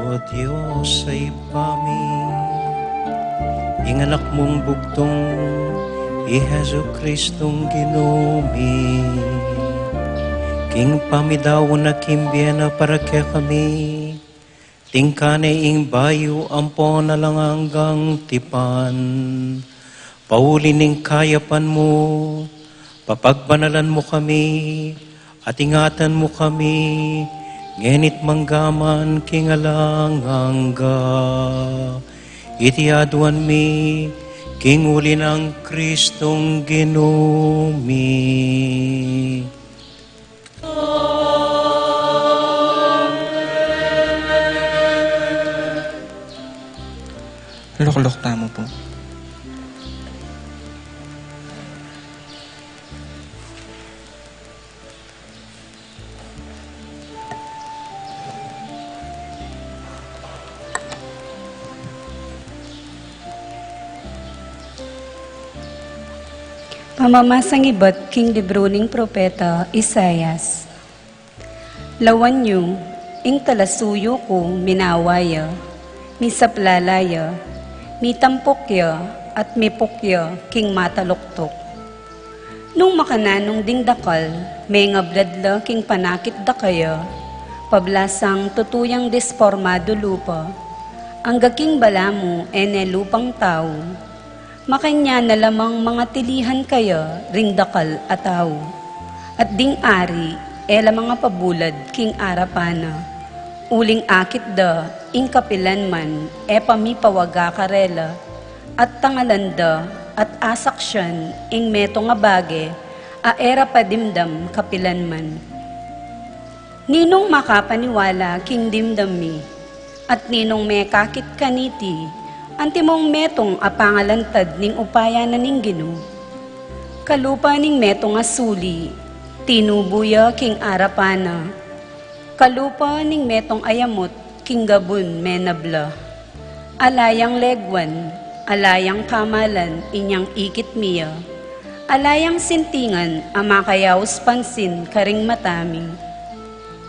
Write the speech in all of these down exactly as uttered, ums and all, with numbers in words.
O Dios, Ibpa mi, ing Anak mung bugtung, i Jesucristong Ginu mi, king pamidaun na king bie na para kekami, tingka ne ing bayu ampon alang anggang tipan. Pauli ning kayapan mu, papagbanalan mu kami, at ingatan mu kami, ngeni't manggaman king alang angga. Iti aduan mi, king uli nang Kristong Ginu mi. Lukluk tamu pu. Pamamasang ibat king libru ning propeta Isaias. Lawan yu, ing talasuyu ku minawa ya, misaplala ya, mitampuk ya, at mipuk ya king mataluktuk. Nung makananung ding dakal, mengablad la king panakit da kaya, pablasang tutu yang disformadu lupa, angga king balamu e ne lupang tau. Makanyan na lamang mangatilihan kaya ring dakal a tau, at ding ari e la mangapabulad king arapan na, uling akit da ing kapilan man e pamipawaga karela, at tangalan da at asaksian ing metung a bage a e ra padimdam kapilan man. Ninung makapaniwala king dimdam mi? At ninung mekakit kaniti, antimong metung a pangalantad ning upaya na ning Ginu? Kalupa ning metung a suli, tinubu ya king arapan na. Kalupa ning metung a yamut, king gabun menabla. Ala yang leguan, ala yang kamalan inyang ikit mi ya, ala yang sintingan a makayaus pansin karing mata mi.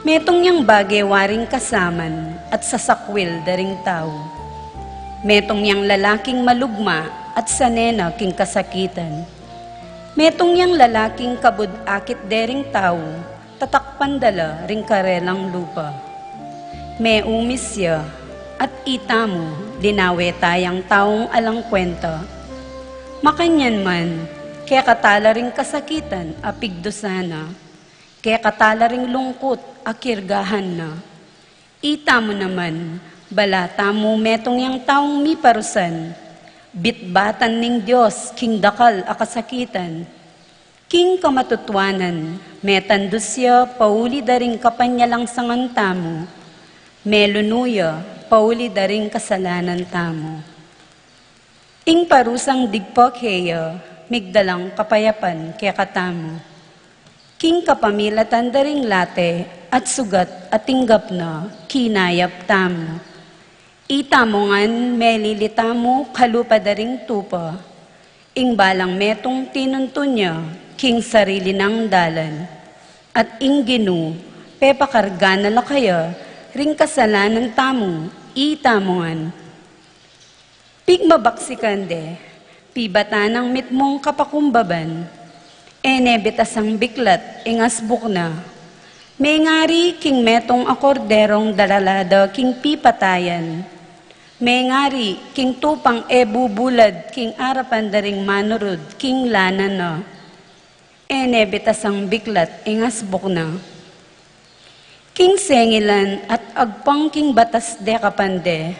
Metung yang bage waring kasaman at sasakwil da ring tau. Metung yang lalaking malugma at sane na king kasakitan. Metung yang lalaking kabud akit de ring tau, tatakpan da la ring karelang lupa. Meumis ya, at itamu, linawe tayang taung alang kwenta. Makanyan man, kekata la ring kasakitan a pigdusan na, kekata la ring lungkut a kirgahan na. Itamu naman, bala tamu metung yang taung miparusan, bitbatan ning Dios king dakal a kasakitan. King kamatutuanan, metandus ya pauli da ring kapanyalangsangan tamu, melunu ya pauli da ring kasalanan tamu. Ing parusang digpa keya, migdalang kapayapan kekatamu. King kapamilatan da ring late at sugat a tinggap na, kinayap tamu. Itamu ngan melili tamu kalupa da ring tupa. Ing balang metung tinuntun ya king sarili nang dalan. At ing Ginu, pepakarga na la kaya ring kasalanan tamu, itamu ngan. Pigmabaksikan de, pibatan nang mitmung kapakumbaban, e ne bitasang biklat ing asbuk na. Mengari king metung a korderong darala da king pipatayan. Mengari king tupang e bubulad king arapan da ring manurud king lanan na. E ne bitasang biklat ing asbuk na. King sengilan at agpang king batas dekapan de.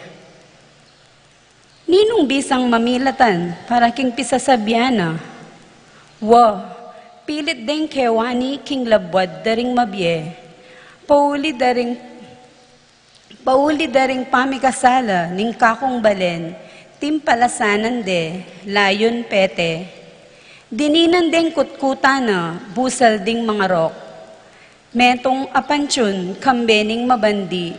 Ninung bisang mamilatan para king pisasabian na? Wa, pilit deng kewani king labuad da ring mabie. Pauli da ring, pauli da ring pamikasala ning kakung balen, timpalasanan de, layun pete. Dininan deng kutkutan na, busal ding mangarok. Metung a pantiun, kambe ning mabandi.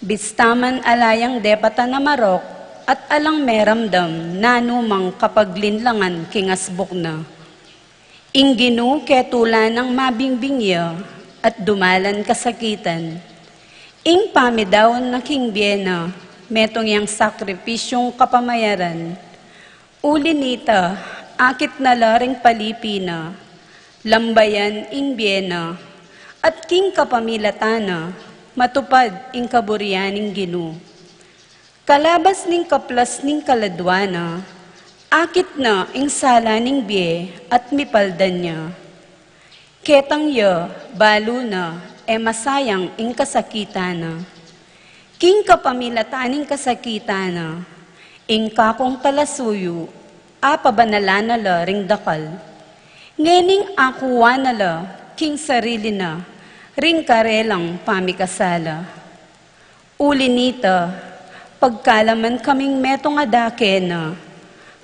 Bista man ala yang depatan a marok, at alang meramdam, nanu mang kapaglinlangan king asbuk na. Ing Ginu ketula nang mabingbing ya, at dumalan kasakitan. Ing pamidaun na king bie na, metung yang sakripisyung kapamayaran. Uli nita, akit na la ring palipi na, lambayan ing bie na, at king kapamilatan na, matupad ing kaburian ning Ginu. Kalabas ning kaplas ning kaladwa na, akit na ing sala ning bie at mipaldan ya. Ketang ya, balu na, e masayang ing kasakitan na. King kapamilatan ning kasakitan na, ing kakung talasuyu, apabanalan na la ring dakal. Ngening akuan na la, king sarili na, ring karelang pamikasala. Uli nita, pagkalaman kaming metung a dake na,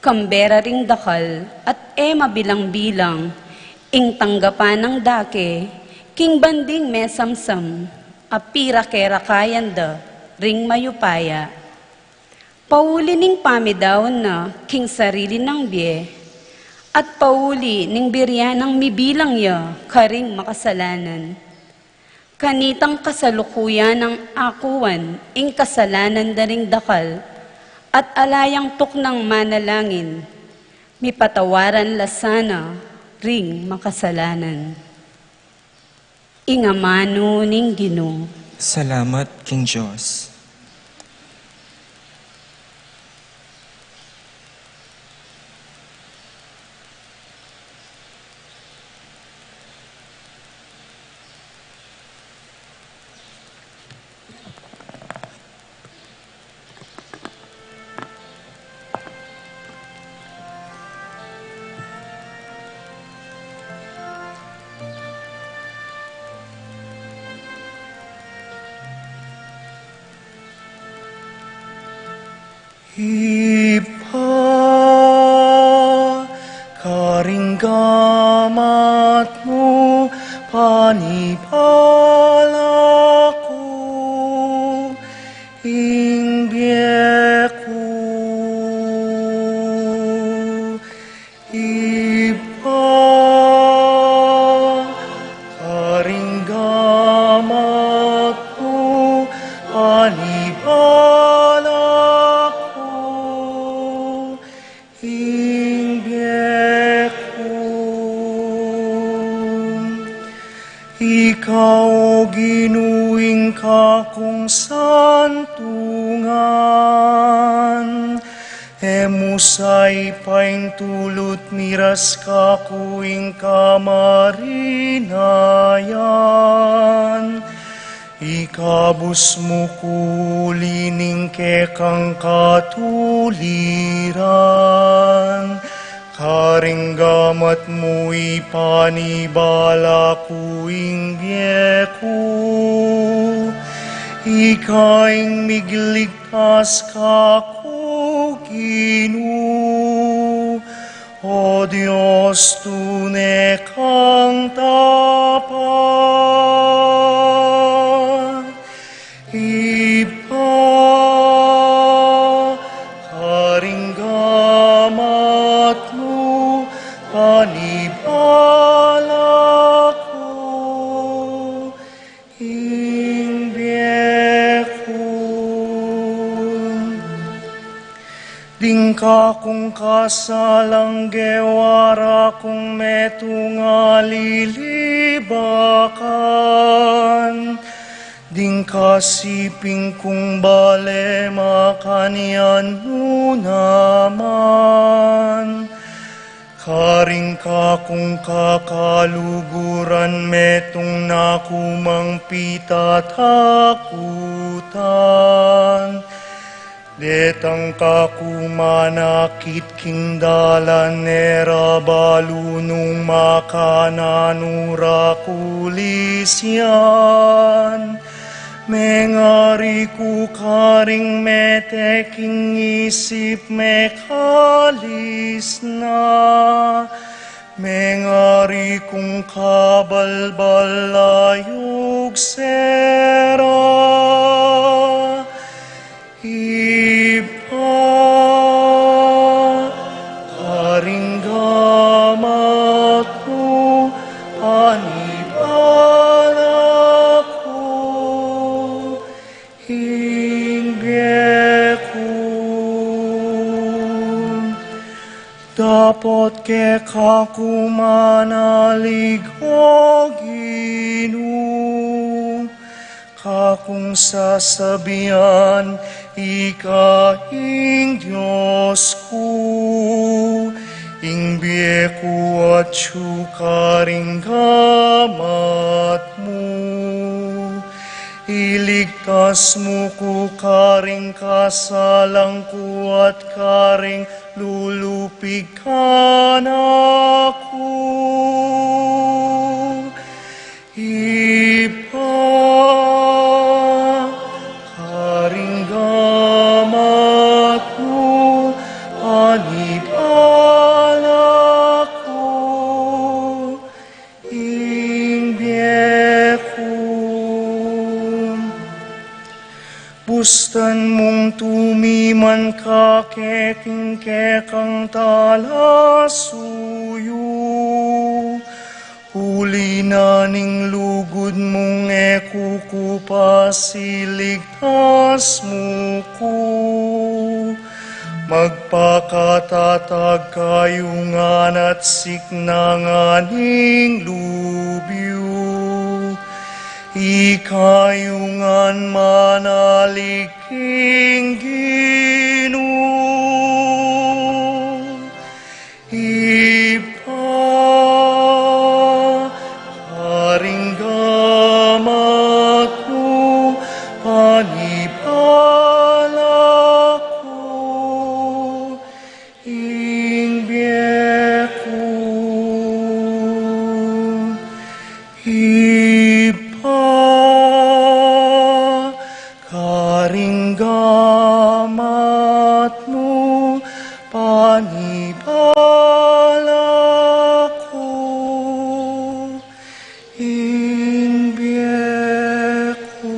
kambe ra ring dakal at e mabilang-bilang, ing tanggapan nang dake, king banding mesamsam, a pirake-rakayan da, ring mayupaya. Pauli ning pamidaun na, king sarili nang bie, at pauli ning birian nang mibilang ya, karing makasalanan. Kanitang kasalukuyan nang akuan ing kasalanan da ring dakal, at ala yang tuknang manalangin, mipatawaran la sana ring makasalanan. Ing amanu ning Ginu. Salamat king Dios. Ibpa, karing gamat mu, panibala ku, ing bie ku. Ibpa, karing gamat mu, panibala ku, ing bie ku. Ika, o Ginu, ing kakung santungan, e mu sa ipaintulut miras kaku ing kamarinayan. Ikabus mu ku uli ning kekang katuliran. Karing gamat mu ipanibala ku ing bie ku. Ika ing miglig tas kaku, Ginu, o Dios, tune kang tapat. Ibpa, karing gamat mu, panibala ku, ing bie ku. Ding kakung kasalang gewa ra kung metung a lilibakan, ding kasiping kung bale makanyan mu naman. Karing kakung kakaluguran metung na ku mang pitatakutan. Detang kaku manakit king dalan, e ra balu nung makananu ra ku lisian. Mengari ku karing mete king isip, mekalis na. Mengari kung kabalbal a yugse ra. Ibpa, karing gamat mu, panibala ku, ku. Dapot keka ku manalig, O Ginu, kakung sasabian, ika ing Dios ku, ing bie ku atyu karing gamat mu. Iligtas mu ku karing kasalang ku at karing lulupig kanaku. Ibpa, karing gamat mu, panibala ku, ing bie ku. Bustan mung tumiman ka keti king kekang talasuyu. Uli na ning lugud mung e ku ku pasiligtas mu ku. Magpakatatag kayu ngan at siknangan ing lub yu. Ikayu ngan manalig king Ginu. Ibpa, karing gamat mu, panibala ku, ing bie ku. Ibpa, karing gamat mu, panibala ku, ing bie ku.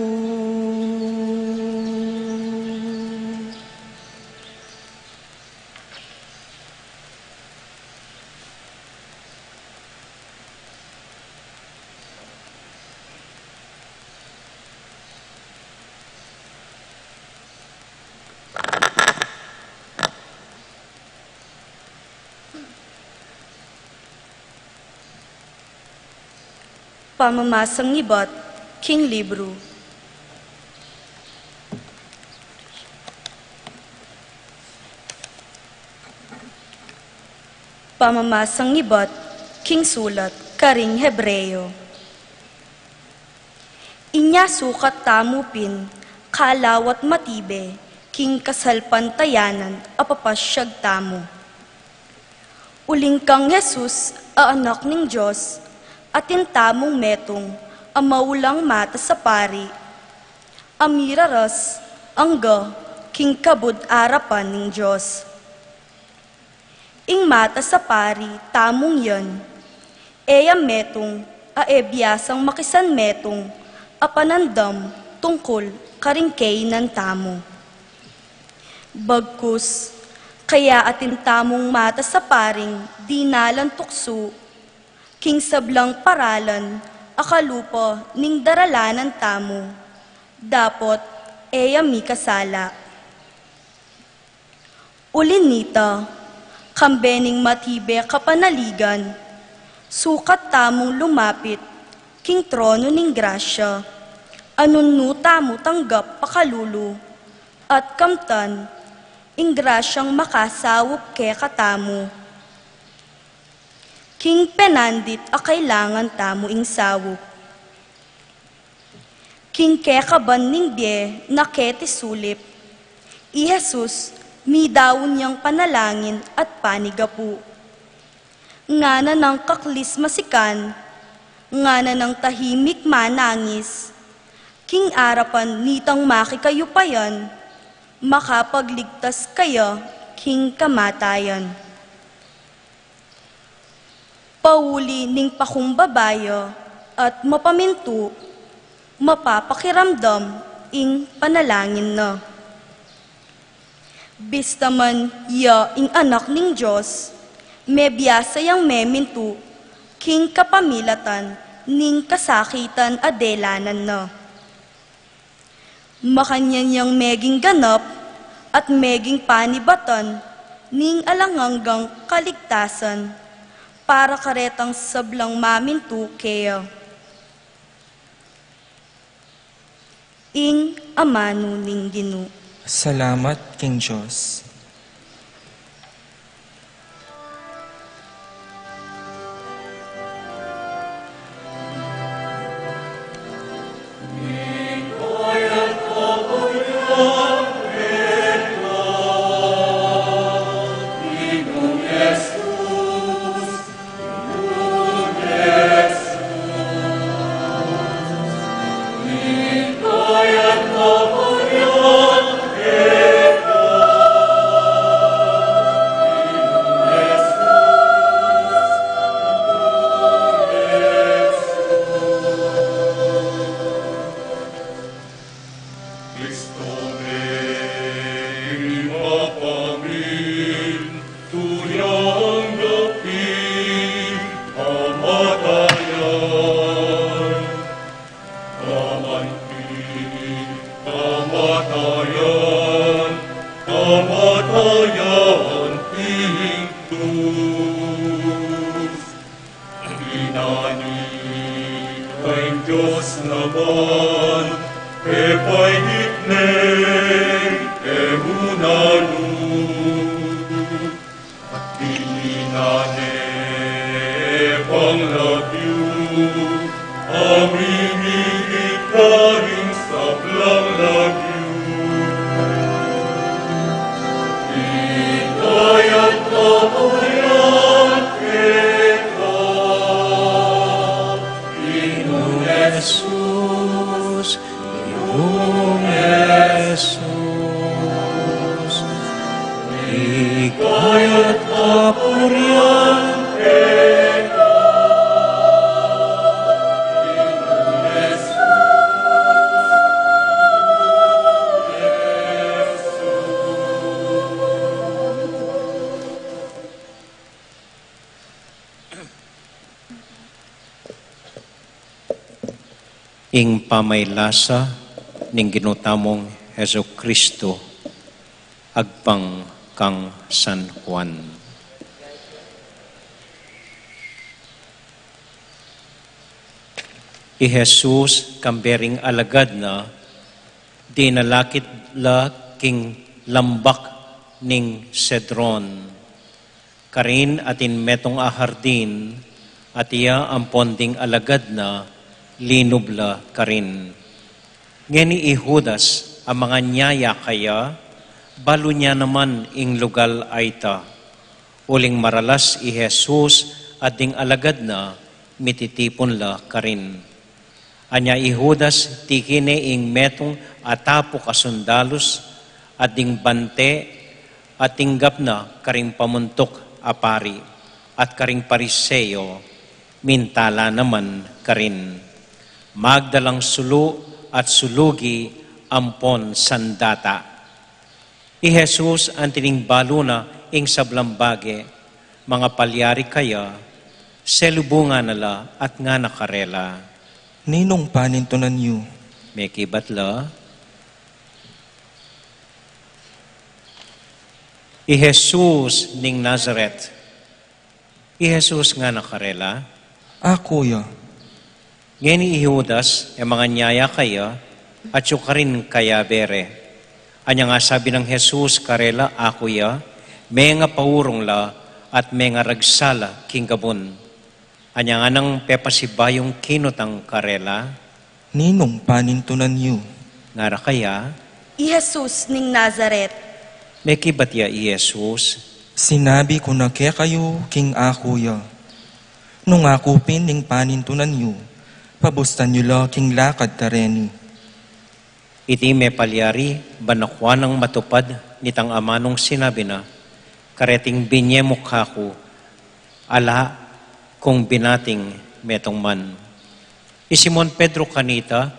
Pamamasang ibat king libru. Pamamasang ibat king sulat karing Hebreo. Inya sukat tamu pin kalawat matibe king kasalpantayanan a papasyag tamu. Uling kang Jesus a Anak ning Dios, atin tamung metung a maulang matas a pari, a miraras angga king kabud arapan ning Dios. Ing matas a pari tamung yan, e ya metung a e biasang makisanmetung a panandam tungkul karing kainan tamu. Bagkus, kaya atin tamung matas a paring dinalan tuksu king sablang paralan a kalupa ning daralanan tamu, dapot e ya mikasala. Uli nita, kambe ning matibe kapanaligan, sukat tamung lumapit king trono ning grasya, a nung nu tamu tanggap pakalulu, at kamtan ing grasyang makasaup kekatamu king penandit a kailangan tamu ing saup. King kekaban ning bie na keti sulip, i Jesus midaun yang panalangin at panigapu. Ngana nang kaklis masikan, ngana nang tahimik manangis, king arapan nitang makikayupayan, makapagligtas kaya king kamatayan. Pauli ning pakumbaba ya at mapamintu, mapapakiramdam ing panalangin na. Bista man ya ing Anak ning Dios, mebiasa yang memintu king kapamilatan ning kasakitan a delanan na. Makanyan yang meging ganap at meging panibatan ning alang anggang kaligtasan para karetang sablang mamintu keya. Ing amanu ning Ginu. Salamat king Dios. Kristo, mipamintun yang dapit kamatayan, kamanti kamatayan, kamatayan pintus. Inani king Dios naman, e painip ne, e munanu. At dinan ne panglagyu, a mimigit karing sablang lagyu. Ikayat kapulian keka, Ginung Jesus, Ginung Jesus. Ikayat kapurian keka, Ginung Jesus. Ing pamaylasa ning Ginu tamung Jesucristo agpang kang San Juan. I Jesus kambe ring alagad na, dinalakit la king lambak ning Cedron. Karin atin metung a hardin, at iya ampon ding alagad na linub la karin. Ngeni i Judas a manganyaya kaya, balu ne naman ing lugal a ita. Uling maralas i Jesus at ding alagad na, mititipun la karin. Anya i Judas, tiki ne ing metung a tapuk a sundalus at ding bante, a tinggap na karing pamuntuk a pari at karing Pariseo, mintala naman karin. Magdalang sulu at sulugi ampon sandata. I Jesus anti ning balu na ing sablang bage, mangapalyari kaya, selubungan na la at ngana karela, "Ninung panintunan yu?" Mekibat la, "I Jesus ning Nazaret." I Jesus ngana karela, "Aku ya." Ngeni i Judas, e manganyaya kaya, atyu karin kayabe re. Anya ngang sabi nang Jesus karela, "Aku ya," mengapaurung la at mengaragsa la king gabun. Anya nganang pepasibayung kinutang karela, "Ninung panintunan yu?" Ngara kaya, "I Jesus ning Nazaret." Mekibat ya i Jesus, "Sinabi ku na kekayu king aku ya. Nung aku pin ing panintunan yu, pabustan yu la king lakad ta reni." Iti mepalyari ban akua nang matupad nitang amanung sinabi na, "Kareting binye mu kaku, ala kung binating metung man." I Simon Pedro kanita,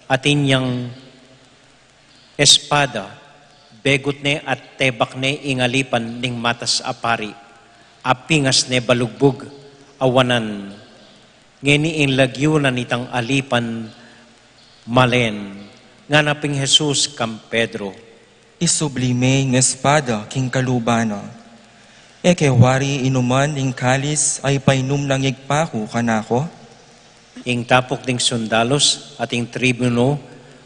atin yang espada, begut ne at tebak ne ing alipan ning matas a pari, apingas ne balugbug a wanan. Ngeni ing lagyu na nitang alipan malen, Ngana pin i Jesus kang Pedro, "Isubli me ing espada king kaluban na. E ke wari inuman ing kalis a ipainum ning Ibpa ku kanako?" Ing tapuk ding sundalus at ing tribunu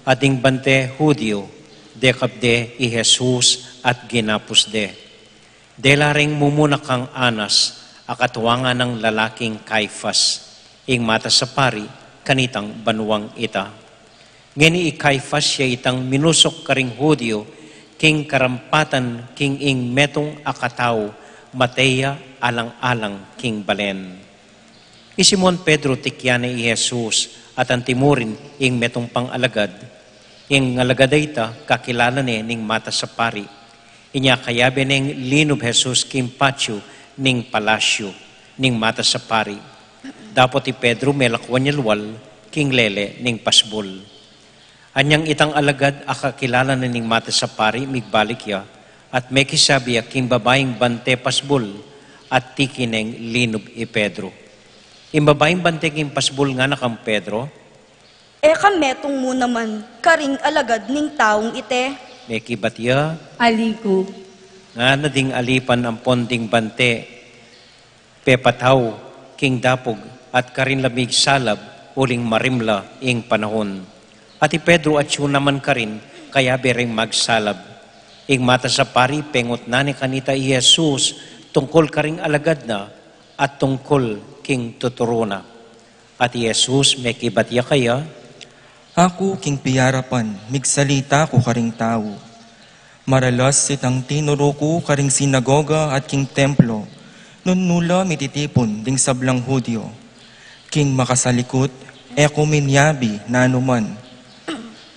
at ding bante Judio, dekap de i Jesus at ginapus de. Dela reng mumuna kang Anas, a katuangan nang lalaking Caifas, ing matas a pari kanitang banuang ita. Ngeni i Caifas ya itang minusuk karing Judio king karampatan king ing metung a katau mate ya alang-alang king balen. I Simon Pedro tikyan ne i Jesus at antimurin ing metung pang alagad. Ing alagad a ita kakilala ne ning matas a pari. Inya kayabe neng linub Jesus king patio ning palasyu ning matas a pari. Dapot i Pedro melakwan ya lual king lele ning pasbul. Anyang itang alagad a kakilala na ning matas a pari migbalik ya at mekisabi ya king babaing bante pasbul at tiki neng linub i Pedro. Ing babaing bante king pasbul ngana kang Pedro, "E ka metung mu naman karing alagad ning taung ite?" Mekibat ya, "Ali ku." Ngana ding alipan ampon ding bante pepatau king dapug at karin la migsalab uling marimla ing panahun. At i Pedro atyu naman karin kayabe ring magsalab. Ing matas a pari pengutnan ne kanita i Jesus tungkul karing alagad na at tungkul king tuturu na. At i Jesus mekibat ya kaya, "Aku king piyarapan migsalita ku karing tau. Maralas itang tinuru ku karing sinagoga at king templo, nung nu la mititipun ding sablang Judio. King makasalikut, e ku minyabi nanuman.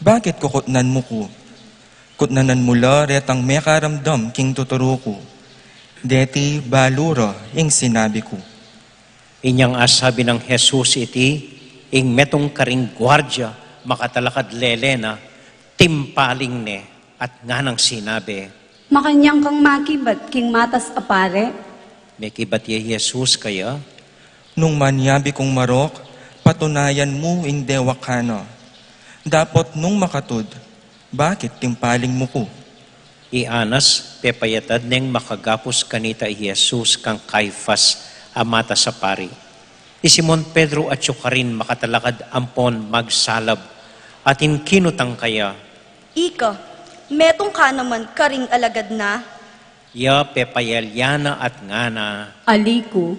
Bakit kukutnan mu ku? Kutnanan mu la retang mekaramdam king tuturu ku. Deti balu ra ing sinabi ku." Inyang asabi nang Jesus iti, ing metung karing guardia makatalakad lele na, timpaling ne at nganang sinabi, "Makanyan kang makibat king matas a pari?" Mekibat ya i Jesus kaya, "Nung manyabi kung marok, patunayan mu ing dewak kana. Dapot nung makatud, bakit timpaling mu ku?" I Anas pepayatad neng makagapus kanita i Jesus kang Caifas a matas a pari. I Simon Pedro atyu karin makatalakad ampon magsalab, atin kinutang kaya, "Ika, metung ka naman karing alagad na?" Iya pepayalya na at ngana, "Ali ku."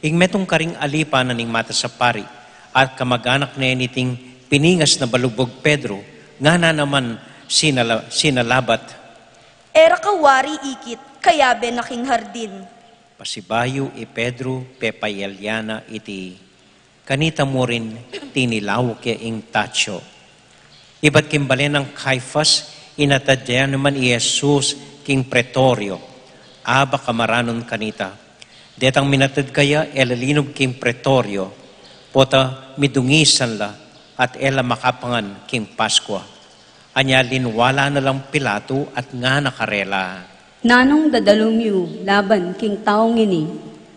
Ing metung karing alipan na ning matas a pari at kamaganak ne niting piningas na balugbug Pedro, ngana naman sinala-, sinalabat, "E ra ka wari ikit kayabe na king hardin." Pasibayu i Pedro pepayalya na iti, kanita mu rin tinilauk ya ing tatsu. Ibat king balen nang Caifas, inatad ya naman i Jesus king pretorio, aba kamaranun kanita. Detang minatad kaya e la linub king pretorio, pota midungisan la at e la makapangan king Paskua. Anya linwala na lang Pilato at ngana karela, "Nanung dadalum yu laban king taung ini?"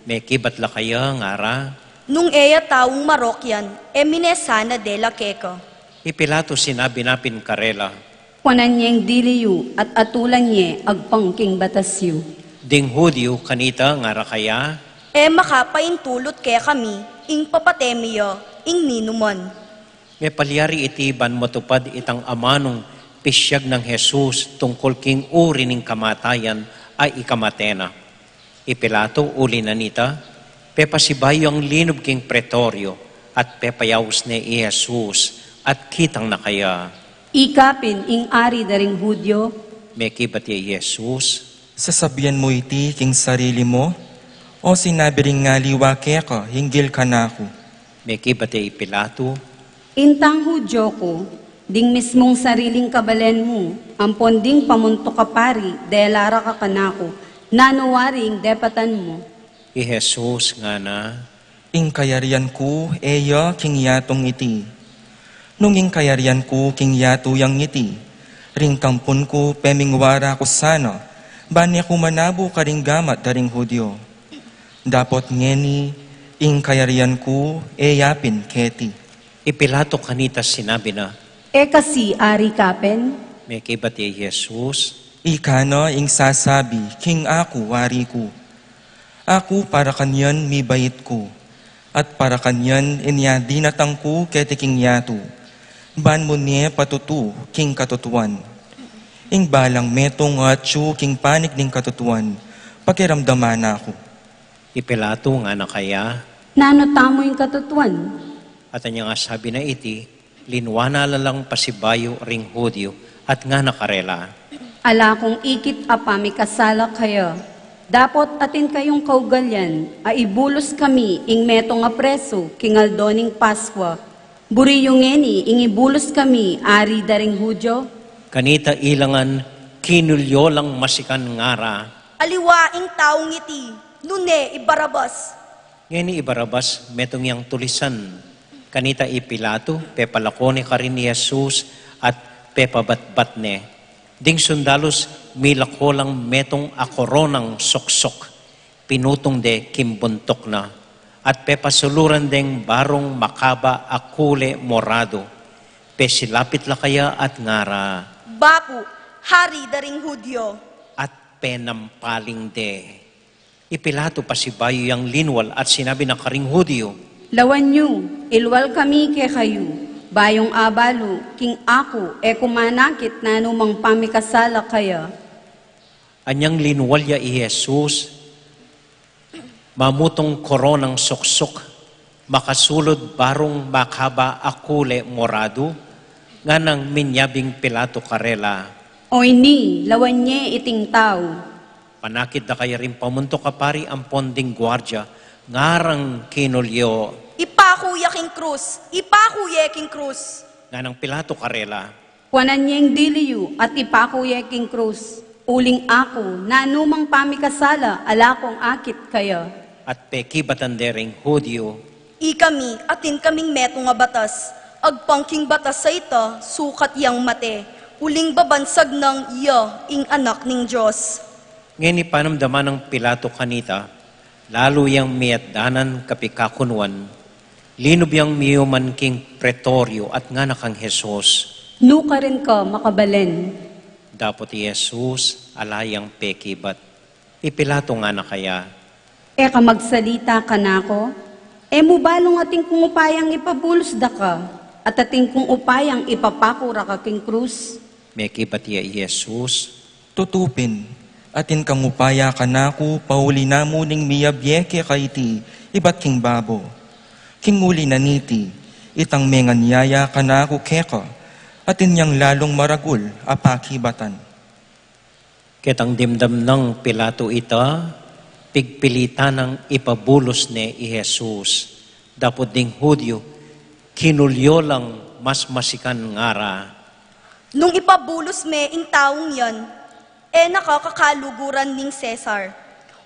Mekibat la kaya ngara, "Nung e ya taung marok yan, e mine sana dela keka." I Pilato sinabi na pin karela, "Kuanan yeng dili yu at atulan ye agpang king batas yu." Ding Judio kanita ngara kaya, "E makapaintulut kekami ing papate mi ya ing ninuman." Mepalyari iti ban matupad itang amanung pisyag nang Jesus tungkul king uri ning kamatayan a ikamate na. I Pilato uli na nita, pepasibayu yang linub king pretorio at pepayaus ne i Jesus at kitang na kaya, "Ika pin ing ari da ring Judio?" Mekibat ya i Jesus, "Sasabian mu iti king sarili mu, o sinabi ring aliwa keka hinggil kanaku?" Mekibat ya i Pilato, "Intang Judio ku, ding mismung sariling kabalen mu ampon ding pamuntuk a pari dela ra ka kanaku, nanu wari ing depatan mu?" I Jesus ngana, "Ing kayarian ku e ya king yatung iti. Nung ing kayarian ku king yatu yang iti, ring kampun ku pemingwara ku sana, ban e ku manabu karing gamat da ring Judio. Dapot ngeni, ing kayarian ku e ya pin keti." I Pilato kanita sinabi na, E kasi ari ka pin? Mekibat ya i Jesus. Ika na ing sasabi king aku ari ku. Aku para kanyan mibait ku, at para kanyan inya dinatang ku keti king yatu, ban mu ne patutu king katutuan. Ing balang metung atyu king panik ning katutuan, pakiramdaman na ku. I Pilato ngana kaya, nanu tamu ing katutuan? At anyang asabi na iti, linwan na la lang pasibayu ring Judio, at ngana karela, ala kung ikit a pamikasala kaya. Dapot atin kayung kaugalian a ibulus kami ing metung a presu king aldo ning Paskua. Buri yu ngeni ing ibulus kami ari da ring Judio? Kanita ila ngan kinulyo lang masikan ngara, aliwa ing taung iti, nune i Barabas. Ngeni i Barabas metung yang tulisan. Kanita i Pilato, pepalako ne karin i Jesus at pepabatbat ne. Ding sundalus milako lang metung a koronang soksok, pinutung de king buntuk na, at pepasuluran deng barung makaba a kule morado. Pesilapit la kaya at ngara, bapu, hari da ring Judio. At penampaling de. I Pilato pasibayu yang linwal at sinabi na karing Judio, lawan yu, ilwal kami kekayu, bayung abalu king aku e ku manakit nanumang pamikasala kaya. Anyang linwal ya i Jesus, mamutung koronang soksok, makasulud barung makaba a kule morado, nganang minyabing Pilato karela, oyni, lawan ye iting tau. Panakit da kaya ring pamuntuk a pari ampon ding guardia, ngarang kinulyo, ipaku ya king krus, ipaku ye king krus. Nganang Pilato karela, kuanan yeng dili yu at ipaku ye king krus, uling aku nanumang pamikasala ala kung akit kaya. At pekibatan de ring Judio, ikami atin kaming metung a batas, agpang king batas a ita sukat yang mate, uling babansag nang iya ing Anak ning Dios. Ngeni panamdaman nang Pilato kanita, lalu yang miatdanan kapikakunuan, linub yang miyuman king pretoryo at ngana kang Jesus, nukarin ka makabalen? Dapot i Jesus ala yang pekibat. I Pilato ngana kaya, e ka magsalita kanaku? E mu balung atin kung upayang ipabulus da ka, at atin kung upayang ipapaku ra ka king krus? Mekibat ya i Jesus, tutu pin, atin kang upaya kanaku pauli na mu ning miyabie keka iti ibat king babo. King uli na niti, itang menganyaya kanaku keka, atin yang lalung maragul a pakibatan. Ketang dimdam nang Pilato ita, pigpilitan nang ipabulus ne i Jesus. Dapot ding Judio, kinulyo lang mas masikan ngara, nung ipabulus me ing taung yan, e na ka kakaluguran ning Cesar.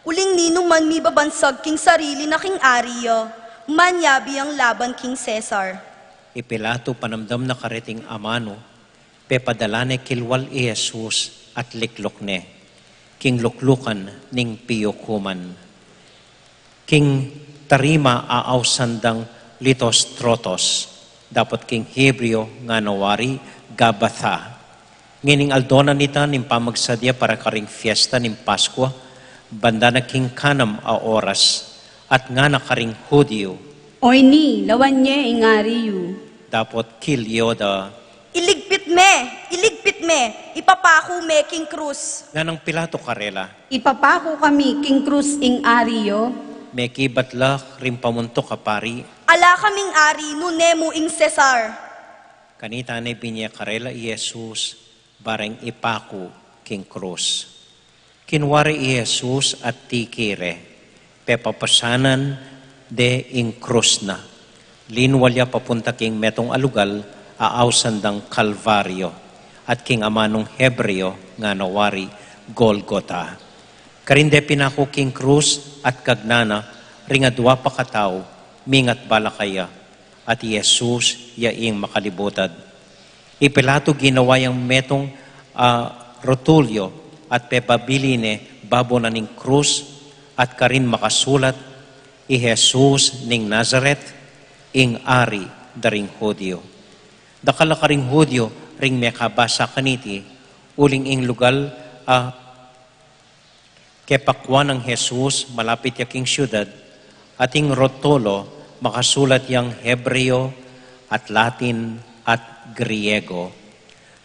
Uling ninuman mibabansag king sarili na king ari ya, manyabi yang laban king Cesar. I Pilato panamdam na kareting amanu, pepadala ne kilwal i Jesus at likluk ne king luklukan ning piyukuman. King tarima a ausan dang Lithostrotos, dapot king Hebreo ngana wari Gabatha. Ngening aldo na nita ning pamagsadya para karing fiesta ning Paskua, banda na king kanam a oras, at ngana karing Judio, oyni, lawan ye ing ari yu. Dapot kilyo da, iligpit me, iligpit me, ipapaku me king krus. Nganang Pilato karela, ipapaku kami king krus ing ari yu? Mekibat la ring pamuntuk a pari, ala kaming ari nune mu ing Cesar. Kanita ne binye karela i Jesus, bareng ipaku king krus. Kinwari i Jesus at tikire, pepapasanan de ing krus na. Linwal ya papunta king metung a lugal a ausan dang Kalvario, at king amanung Hebreo ngana wari Golgota. Karin de pinaku king krus at kagnana ring adua pa katau, mingat bala kaya, at i Jesus ya ing makalibutad. I Pilato ginawa yang metung a rotulyo at pepabili ne babo na ning krus, at karin makasulat, I Jesus ning Nazaret, ing Ari da ring Judio. Dakal a karing Judio ring mekabasa kaniti, uling ing lugal a kepakuan nang Jesus malapit ya king siudad, at ing rotolo makasulat yang Hebreo at Latin at Griego.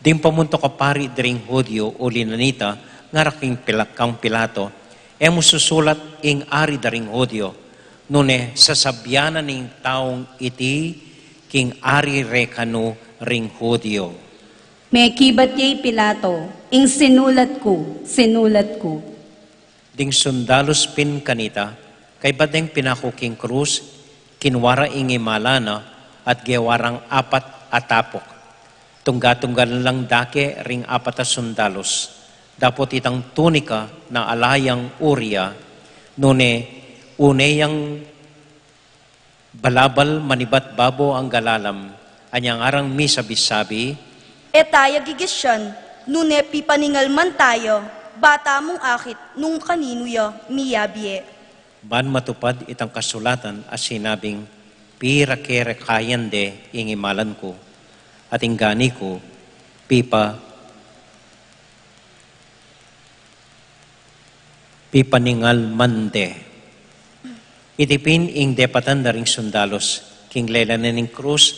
Ding pamuntuk a pari da ring Judio, uli na nita, ngara king Pila-, kang Pilato, "E mu susulat ing ari da ring Judio, nune sasabian na ning taung iti king ari re kanu ring Judio." Mekibat ya i Pilato, "Ing sinulat ku, sinulat ku." Ding sundalus pin kanita, kaybat deng pinaku king krus, kinua ra ing imala na at gewa rang apat a tapuk. Tungga-tungga lang dake ring apat a sundalus, dapot itang tunika na ala yang uria, nune une yang balabal manibat babo a galalam, anyang arang misabi-sabi, "E taya gigisyan, nune pipaningal man taya, bata mung akit nung kaninu ya miyabie." Ban matupad itang kasulatan a sinabing, "Pira kere kayan de ing imalan ku, at ing gani ku, pipa-, pipaningal man de." Iti pin ing depatan da ring sundalus, king lelan na ning krus,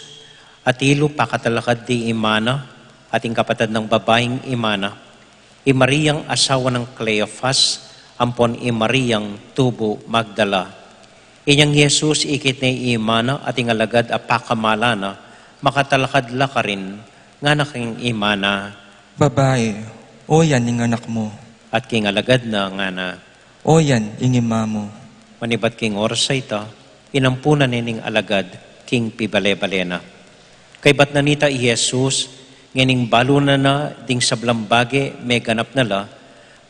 atilu pakatalakad di ima na, at ing kapatad nang babaing ima na, i Mariang asawa nang Cleofas, ampon i Mariang tubu Magdala. Inyang Jesus ikit ne i ima na at ing alagad a pakamala na, makatalakad la karin, ngana king ima na, "Babai, oyan ing anak mu." At king alagad na, ngana, "Oyan ing ima mu." Manibat king oras a ita, inampunan ne ning alagad king pibale-bale na. Kaybat na nita i Jesus, ngening balu na na ding sablang bage meganap na la,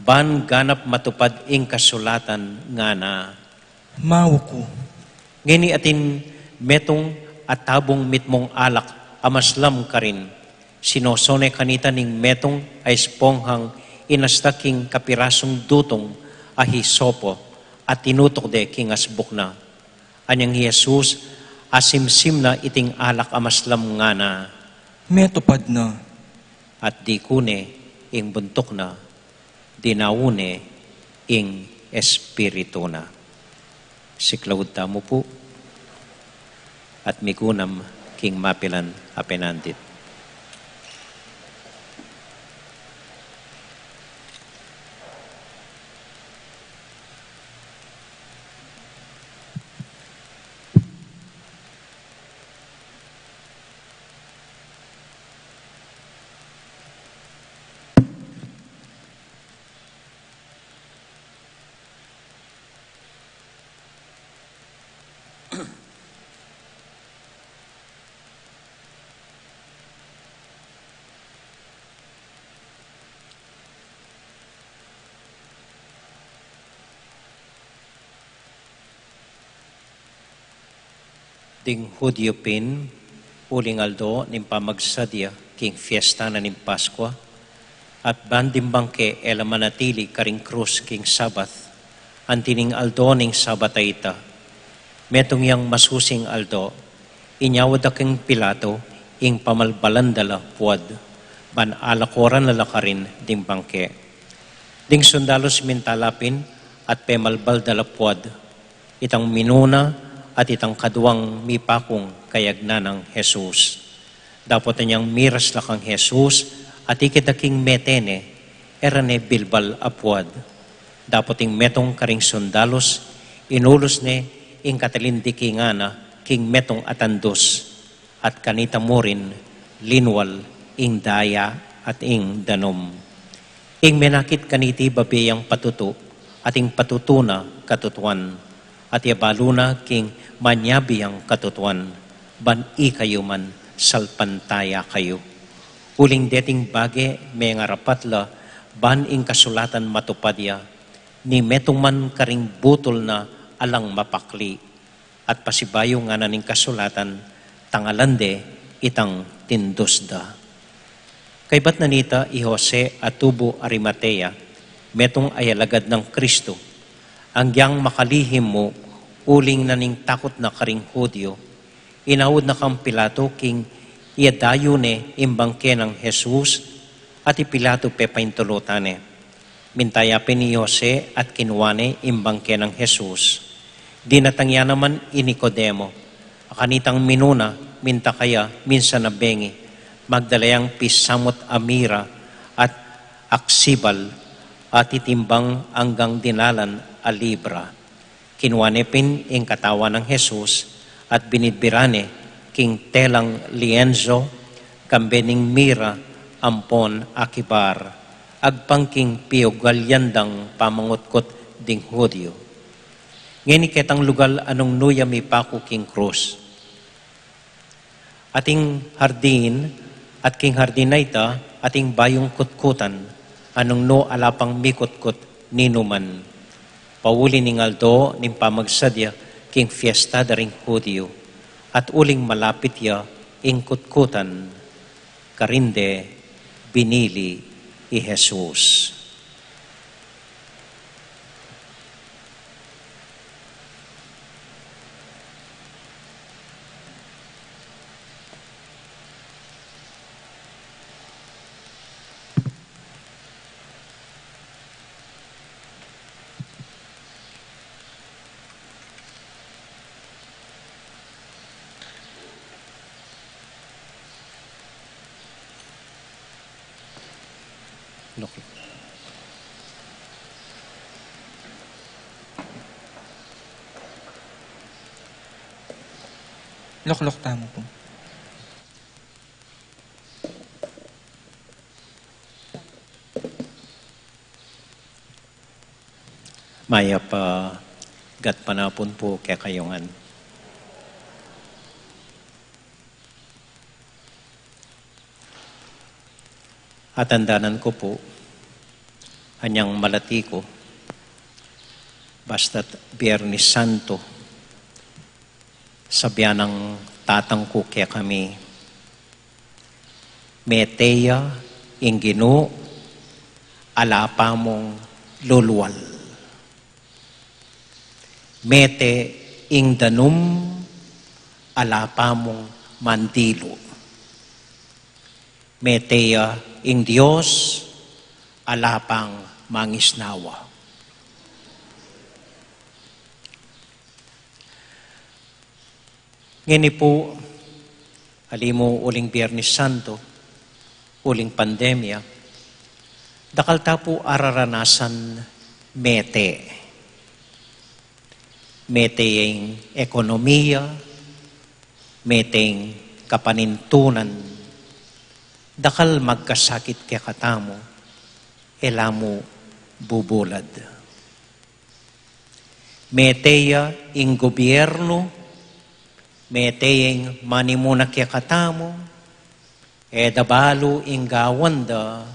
ban ganap matupad ing kasulatan, ngana, "Mauku." Ngeni atin metung a tabung mitmung alak a maslam karin, sinosone kanita ning metung a esponhang inasta king kapirasung dutung a hisopo, at tinutuk de king asbuk na. Anyang i Jesus, asimsim na iting alak a maslam, ngana, "Metupad na." At dikune ing buntuk na, dinaun ne ing espiritu na. Siklaud tamu pu, at migunam king mapilan a penandit. Ding Judio pin, uling aldo ning pamagsadya king fiesta na ning Paskua, at ban ding bangke e la manatili karing krus king Sabat, anti ning aldo ning Sabat a ita, metung yang masusing aldo, inyawad da king Pilato ing pamalbalan da la puad, ban alakoran na la karin ding bangke. Ding sundalus mintala pin at pemalbal da la puad, itang minuna at itang kaduang mipakung kayagnan nang Jesus. Dapot inyang miras la kang Jesus at ikit da king mete ne, e ra ne bilbal a puad. Dapot ing metung karing sundalus, inulus ne ing katalindiki ngana king metung a tandus, at kanita murin linwal ing daya at ing danum. Ing menakit kaniti babie yang patutu, at ing patutu na katutuan, at ya balu na king manyabi yang katutuan, ban ikayu man salpantaya kayu. Uling deting bage mengarapat la ban ing kasulatan matupad ya, ni metung man karing butul na alang mapakli. At pasibayu ngana ning kasulatan, tangalan de itang tindus da. Kaybat na nita i Jose a tubu Arimatea, metung a alagad nang Kristu. Agyang makalihim mu, uling na ning takut na karing Judio, inaud na kang Pilato king Iyadayu ne ing bangke nang Jesus, at i Pilato pepaintulutan ne. Minta ya pin i Jose at kinua ne ing bangke nang Jesus. Dinatang ya naman i Nicodemo, a kanitang minuna, minta kaya, minsan a bengi, magdala yang pisamut a mira at aksibal, at itimbang anggang dinalan a libra. Kinua ne pin ing katawan nang Jesus at binidbiran ne king telang lienzo, kambe ning mira ampon akibar, agpang king piugalyan dang pamangutkut ding Judio. Ngeni ketang lugal a nung nu ya mipaku king krus. Ating hardin, at king hardin a ita, ating bayung kutkutan, a nung nu ala pang mikutkut ninuman. Pauli ning aldo ning pamagsadya king fiesta da ring Judio, at uling malapit ya ing kutkutan, karin de binili i Jesus. Lukluk. Lukluk tamu pu. Mayap a gatpanapun pu kekayu ngan. Atandanan ku pu, anyang malati ku, basta't Biernes Santo, sabian nang tatang ku kekami, mete ya ing Ginu, ala pa mung lulual. Mete ing danum, ala pa mung mandilu. Mete ya ing Dios, ala pang mangisnawa. Ngeni pu, ali mu uling Biernes Santo, uling pandemia, dakal ta pu araranasan mete. Mete ing ekonomiya, mete ing kapanintunan, dakal magkasakit kekatamu, e la mu bubulad. Mete ya ing gobyernu, mete ya ing manimuna kekatamu, e da balu ing gawan da,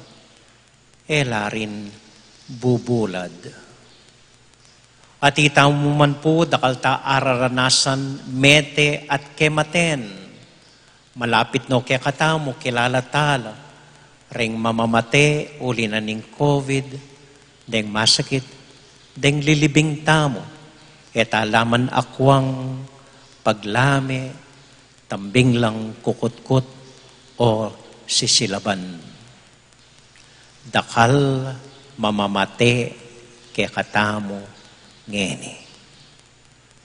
e la rin bubulad. At itamu man pu, dakal ta araranasan mete at kematen. Malapit no kekatamu, kilala tala ring mamamate uli na ning COVID, deng masakit, deng lilibing tamu, e ta la man akwang, paglame, tambing lang kukutkut o sisilaban. Dakal mamamate kekatamu ngeni.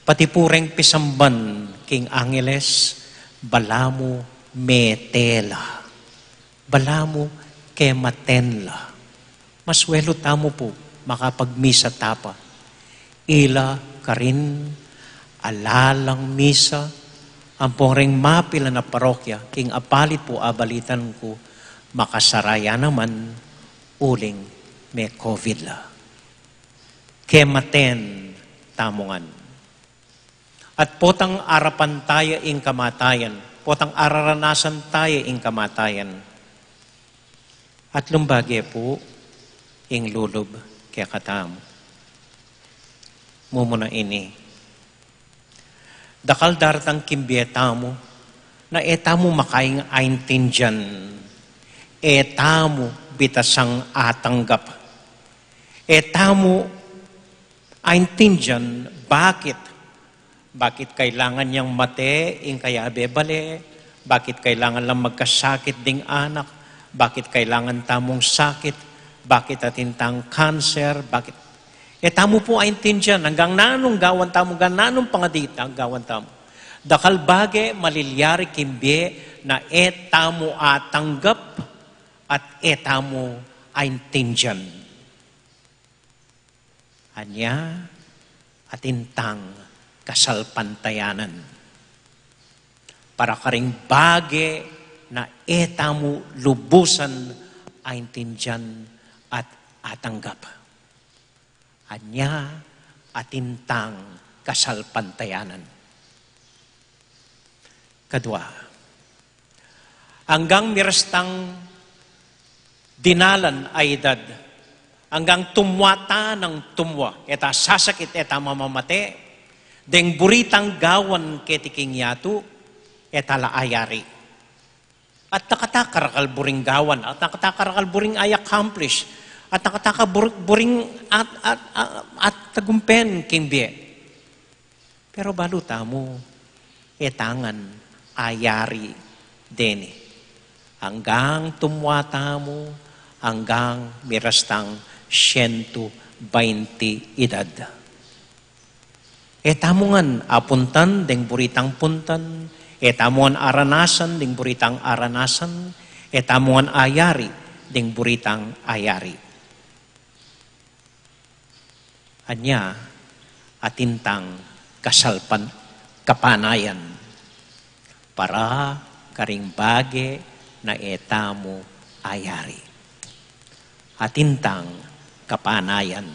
Pati pu reng pisamban king angeles, balamu mete la, balamu kematen la. Masuelu tamu pu makapagmisa tapa. Ila karin, ala lang misa, ampong reng mapilan a parokya king apalit pu abalitan ku, makasara ya naman uling me-COVID la. Kematen tamu ngan. At potang arapan taya ing kamatayan, potang araranasan taya ing kamatayan. At lumbage pu ing lulub kekatamu. Mumuna ini. Dakal daratang king bie tamu na e tamu makaing aintindian, e tamu bitasang atanggap, e tamu aintindian bakit, bakit kailangan yang mate ing kayabe bale, Bakit kailangan lang magkasakit ding anak? Bakit kailangan tamung sakit? Bakit atin tang cancer? Bakit? E tamu pu aintindian, anggang nanung gawan tamu, anggang nanung pangadit a gawan tamu. Dakal bage malilyari king bie na e tamu atanggap at e tamu aintindian. Anya, atin tang kasalpantayanan. Para karing bage na e tamu lubusan aintindian at atanggap. Anya, atin tang kasalpantayanan. Kadua, anggang miras tang dinalan a edad, anggang tumua ta nang tumua, e ta sasakit, e ta mamamate, deng buri tang gawan keti king yatu, e ta la ayari. At nakataka rakal buring gawan, at nakataka rakal buring i-accomplish, at nakataka bur-, buring at, at, at, at tagumpen king bie. Pero balu tamu, e ta ngan ayari deni. Anggang tumua tamu, anggang miras tang sientu bainti edad. E tamu ngan apuntan deng buri tang puntan, e tamu ngan aranasan deng buri tang aranasan, e tamu ngan ayari deng buri tang ayari. Anya, atin tang kasalpan-, kapanayan para karing bage na e tamu ayari. Atin tang kapanayan.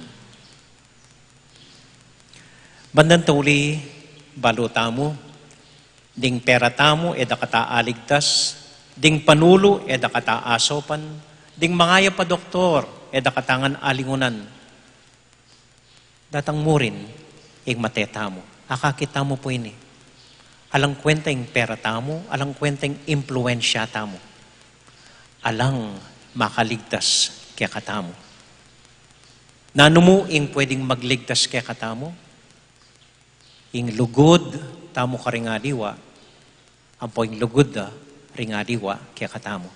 Bandang tauli, balu tamu, ding pera tamu, e dakata aligtas, ding panulu, e dakata asopan, ding mangayap a doktor, e dakata ngan alingunan. Datang mu rin ing mate tamu. Akakit tamu pu ini. Alang kwenta ing pera tamu, alang kwenta ing impluensya tamu. Alang makaligtas kekatamu. Nanu mu ing pwedeng magligtas kekatamu? Ing lugud tamu karing aliwa, ampo ing lugud da ring aliwa kekatamu.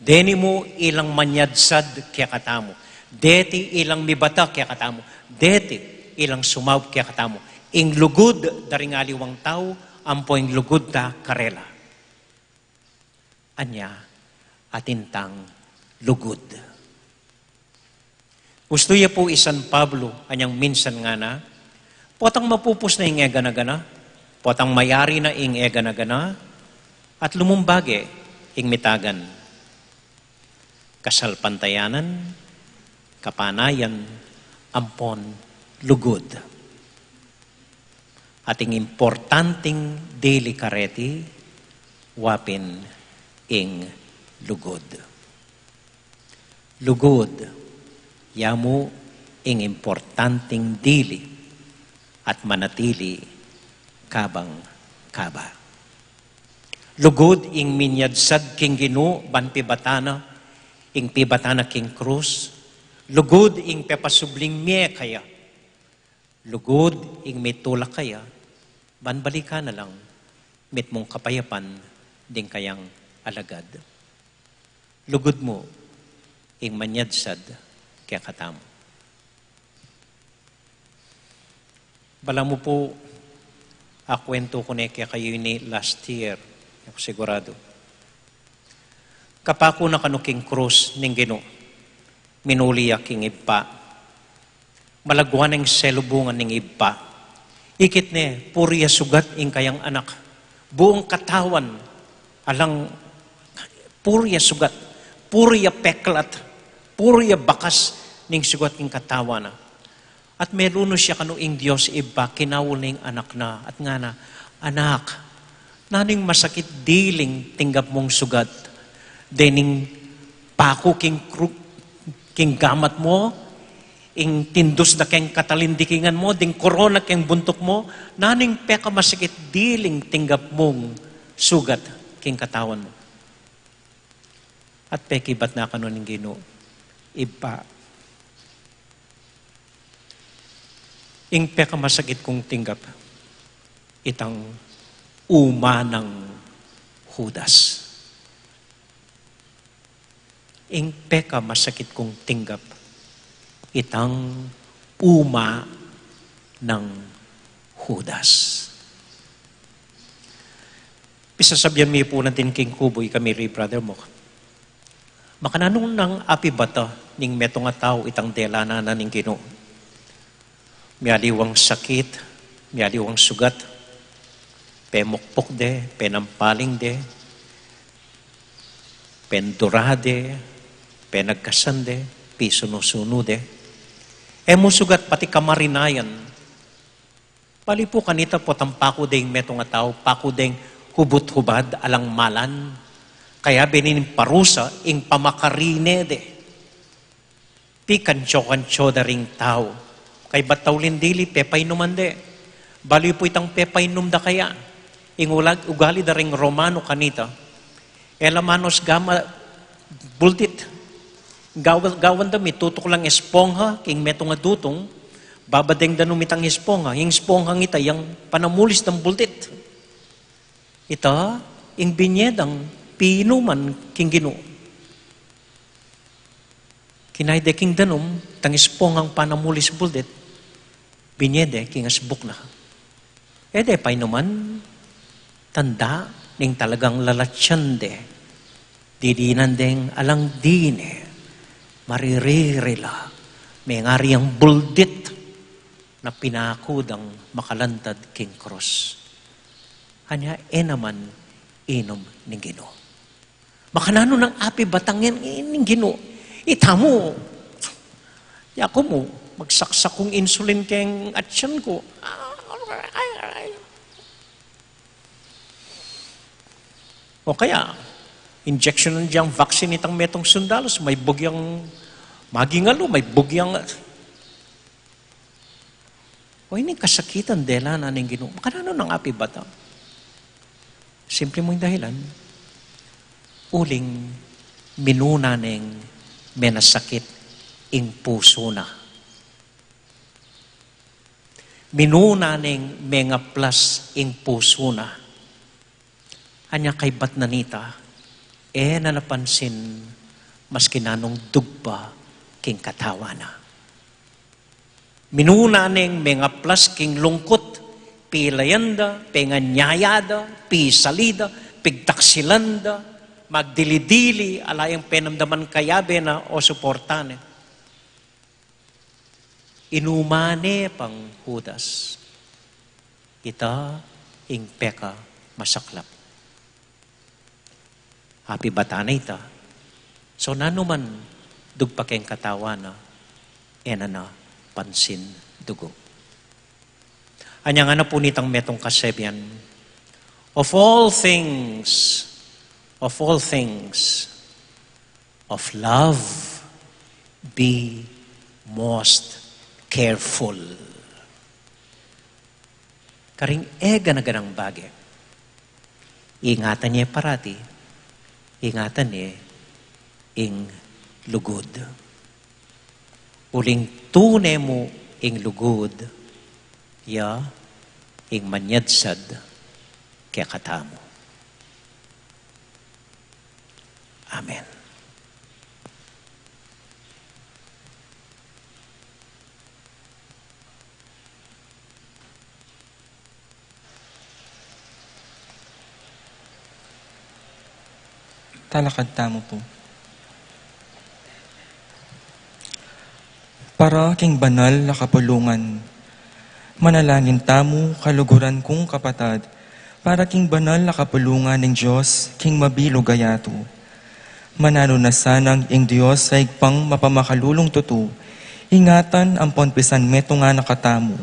Deni mu ilang manyadsad kekatamu. Deti ilang mibata kekatamu. Deti ilang sumaup kekatamu. Ing lugud da ring aliwang tau, ampo ing lugud da karela. Anya, atin tang lugud. Ustu ya pu i San Pablo, anyang minsan ngana, potang mapupus na ing e gana-gana, potang mayari na ing e gana-gana, at lumung bage ing mitagan. Kasalpantayanan, kapanayan, ampon lugud. At ing importanting dili kareti, wa pin ing lugud. Lugud, ya mu ing importanting dili at manatili kabang kaba. Lugud ing minyadsad king Ginu ban pibata na, ing pibata na king krus. Lugud ing pepasubling mie kaya. Lugud ing mitulak kaya, ban balikan na lang mitmung kapayapan ding kayang alagad. Lugud mu ing manyadsad kekatamu. Balamu pu, akwentu ku ne kekayu ini last year, e ku siguradu. Kapaku na kanu king krus ning Ginu, minuli ya king Ibpa. Malagwa neng selubungan ning Ibpa. Ikit ne, puru ya sugat ing kayang anak. Buung katawan, alang puru ya sugat, puru ya peklat, puru ya bakas ning sugat king katawan na. At melunus ya kanu ing Dios Ibpa, kinaul ne ing anak na, at ngana, "Anak, nanu ing masakit diling tinggap mung sugat? Dening paku king kru-, king gamat mu, ing tindus da keng katalindikingan mu, ding korona keng buntuk mu, nanu ing pekamasakit diling tinggap mung sugat king katawan mu?" At pekibat na kanu ning Ginu, "Ibpa, ing pekamasakit kung tinggap, itang umanang Judas. Ing pekamasakit kung tinggap, itang uma nang Judas. Pisasabyan mi pu natin king kubu, ikami ri Brother Mok. Makananu nang apibata ning metung a tau itang delanan na ning Ginu? Mialiwang sakit, mialiwang sugat, pemukpuk de, penampaling de, pendura de, penagkasan de, pisunu-sunu de. E mu sugat pati kamarinayan. Bali pu kanita potang paku deng metung a tau, paku deng hubut-hubad, alang malan. Kaya binin parusa ing pamakarine de. Pikantso-kantso da ring tau. Kaybat tau ling dili, pepainuman de. Bali pu itang pepainum da kaya. Ing ulag-, ugali da ring Romano kanita. E la manusga ma buldit. Gawan, gawan da mitutuk lang espongha, king metung a dutung, babadeng da nu mitang espongha. Ing espongha ita, yang panamulis dang buldit. Ita, ing binye dang pinuman king Ginu. Kinai de king danum, tang esponghang panamulis buldit, binye de king asbuk na. E de painuman, tanda ning talagang lalatyan de, didinan deng alang dine, maririri la, mengari yang buldit na pinaku dang makalantad king krus. Anya, e naman inum ning Ginu. Makananu nang apibata ngan ning Ginu? Itamu, yaku mu, magsaksak kung insulin keng atyan ku. O kaya, injection yang vaccine itang metung sundalus, maybug yang magingalu, maybug yang O ining kasakitan dela na ning Ginu. Makananu nang apibata? Simple mu ing dahilan. Uling minuna neng menasakit ing pusu na. Minuna neng mengaplas ing pusu na. Anya kaybat na nita, e na napansin maski nanung dugpa king katawan na. Minuna neng mengaplas king lungkut, pilayan da, penganyaya da, pisali da, pigtaksilan da, magdili-dili, ala yang penamdaman kayabe na o suporta ne. Inumane pang Judas. Ita ing peka masaklap. Apibata na ita. So, nanuman dugpa keng katawan na, e na na pansin dugu. Anya ngana pu nitang metung kasebian, of all things, of all things, of love, be most careful. Karing e gana-ganang bage, ingatan ye parati, ingatan ye ing lugud. Uling tune mu ing lugud, ya ing manyadsad kekatamu. Amen. Talakad tamu pu. Para king banal a kapulungan, manalangin tamu, kaluguran kung kapatad, para king banal a kapulungan ning Dios king mabilug a yatu. Mananu na sanang ing Dios a Ibpang mapamakalulung tutu, ingatan ampon pisanmetungan na katamu,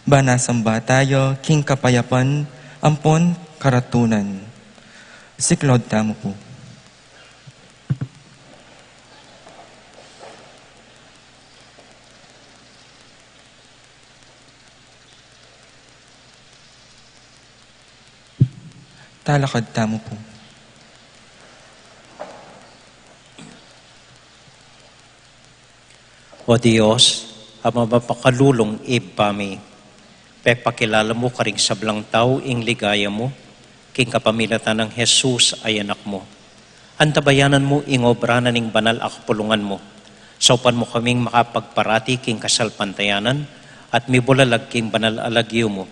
ban asamban taya king kapayapan ampon karatunan. Siklaud tamu pu. Talakad tamu pu. O Dios, a mapakalulung Ibpa mi, pepakilala mu karing sablang tau ing ligaya mu, king kapamilatan nang Jesus a Anak mu. Antabayanan mu ing obra na ning banal a kapulungan mu. Saupan mu kaming makapagparati king kasalpantayanan at mibulalag king banal a lagyu mu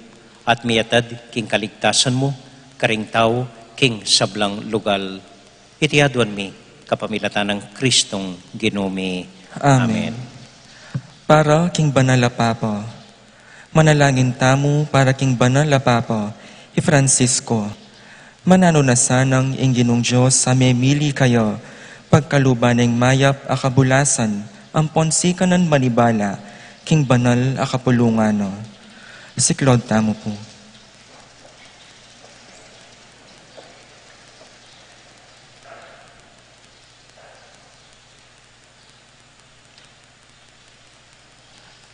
at miatad king kaligtasan mu karing tau king sablang lugal. Iti aduan mi kapamilatan nang Kristong Ginu mi. Amen. Amen. Para king banal a Papa. Manalangin tamu para king banal a Papa, i Francisco. Mananu na sanang ing Ginung Dios a memili kaya, pagkaluban ning mayap a kabulasan, ampon sikanan manibala, king banal a kapulungan na. Siklaud tamu pu.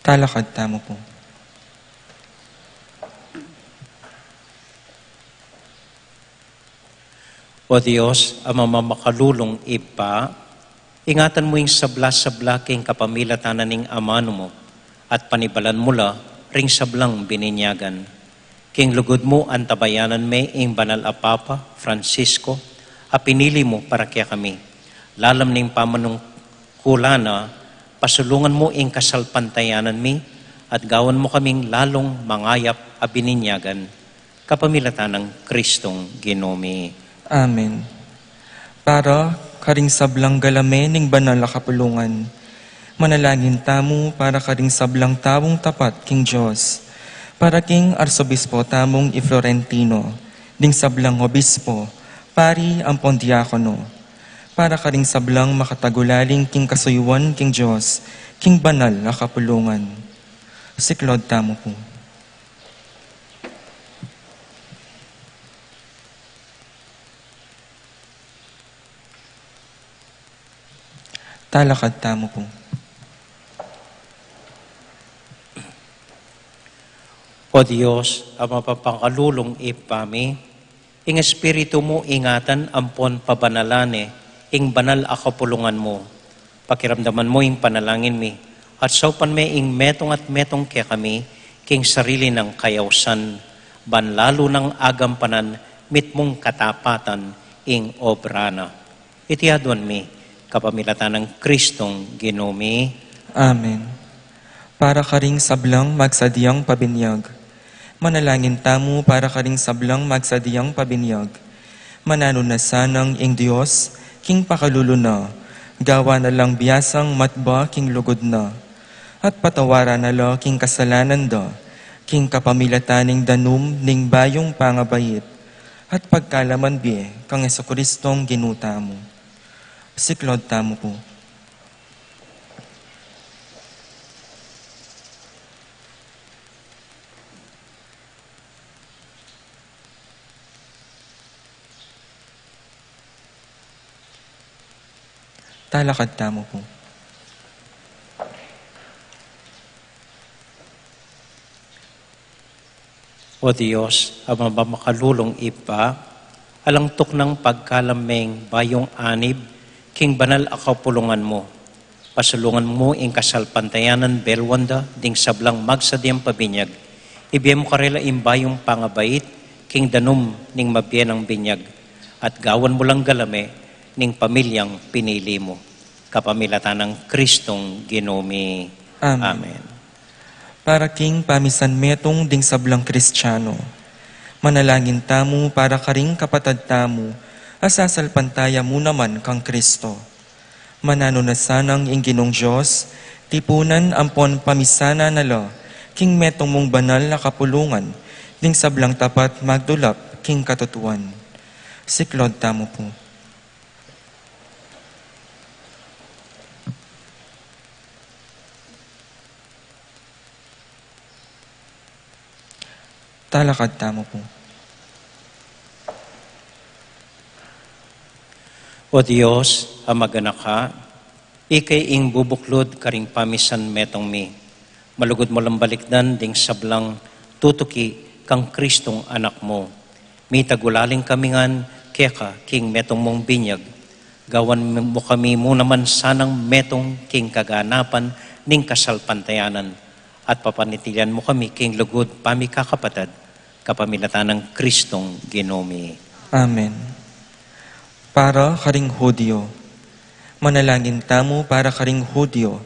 Talakad tamu pu. O Dios, a mamakalulung Ibpa, ingatan mu ing sabla-sabla king kapamilatan na ning amanu mu, at panibalan mu la ring sablang bininyagan. King lugud mu antabayanan me ing banal a Papa Francisco a pinili mu para kekami. Lalam ning pamanungkulan na, pasulungan mu ing kasalpantayanan mi at gawan mu kaming lalung mangayap a bininyagan. Kapamilatan nang Kristong Ginu mi. Amen. Para karing sablang galame ning banal a kapulungan. Manalangin tamu para karing sablang taung tapat king Dios. Para king Arsobispo tamung i Florentino, ding sablang obispo, pari ampon diakono. Para karing sablang makatagulaling king kasuyuan king Dios, king banal a kapulungan. Siklaud tamu pu. Talakad tamu pu. O Dios, a mapapakalulung Ibpa mi, ing Espiritu mu ingatan ampon pabanalan ne ing banal a kapulungan mu. Pakiramdaman mu ing panalangin mi, at saupan me ing metung at metung kekami king sarili nang kayausan, ban lalu nang agampanan mitmung katapatan ing obra na. Iti aduan mi kapamilatan nang Kristong Ginu mi. Amen. Para karing sablang magsadyang pabinyag. Manalangin tamu para karing sablang magsadyang pabinyag. Mananu na sanang ing Dios, king pakalulu na, gawan na lang biasang matba king lugud na, at patawaran na la king kasalanan da, king kapamilatan ning danum ning bayung pangabait, at pagkalaman bie kang Jesukristong Ginu tamu. Siklaud tamu pu. Talakad tamu pu. O Dios, a mamakalulung Ibpa, alang tuknang pagkalam meng bayung anib king banal a kapulungan mu. Pasulungan mu ing kasalpantayanan beluan da ding sablang magsadyang pabinyag. Ibie mu karela ing bayung pangabait king danum ning mabie nang binyag, at gawan mu lang galame ning pamilyang pinili mu. Kapamilatan nang Kristong Ginu mi. Amen. Amen. Para king pamisan metung ding sablang Kristiano. Manalangin tamu para karing kapatad tamu a sasalpantaya mu naman kang Kristo. Mananu na sanang ing Ginung Dios, tipunan ampon pamisanan na la king metung mung banal a kapulungan ding sablang tapat magdulap king katutuan. Siklaud tamu pu. Talakad tamu pu. O Dios, a maganaka, ika ing bubuklud karing pamisan metung mi. Malugud mu lang balikdan ding sablang tutuki kang Kristong Anak mu. Mitagulaling kami ngan keka king metung mung binyag. Gawan mu kami mu naman sanang metung king kaganapan ning kasalpantayanan, at papanatilian mu kami king lugud pamikakapatad, Kapamilatan nang Kristong Ginu mi. Amen. Para karing Hudyo. Manalangin tamu para karing Hudyo,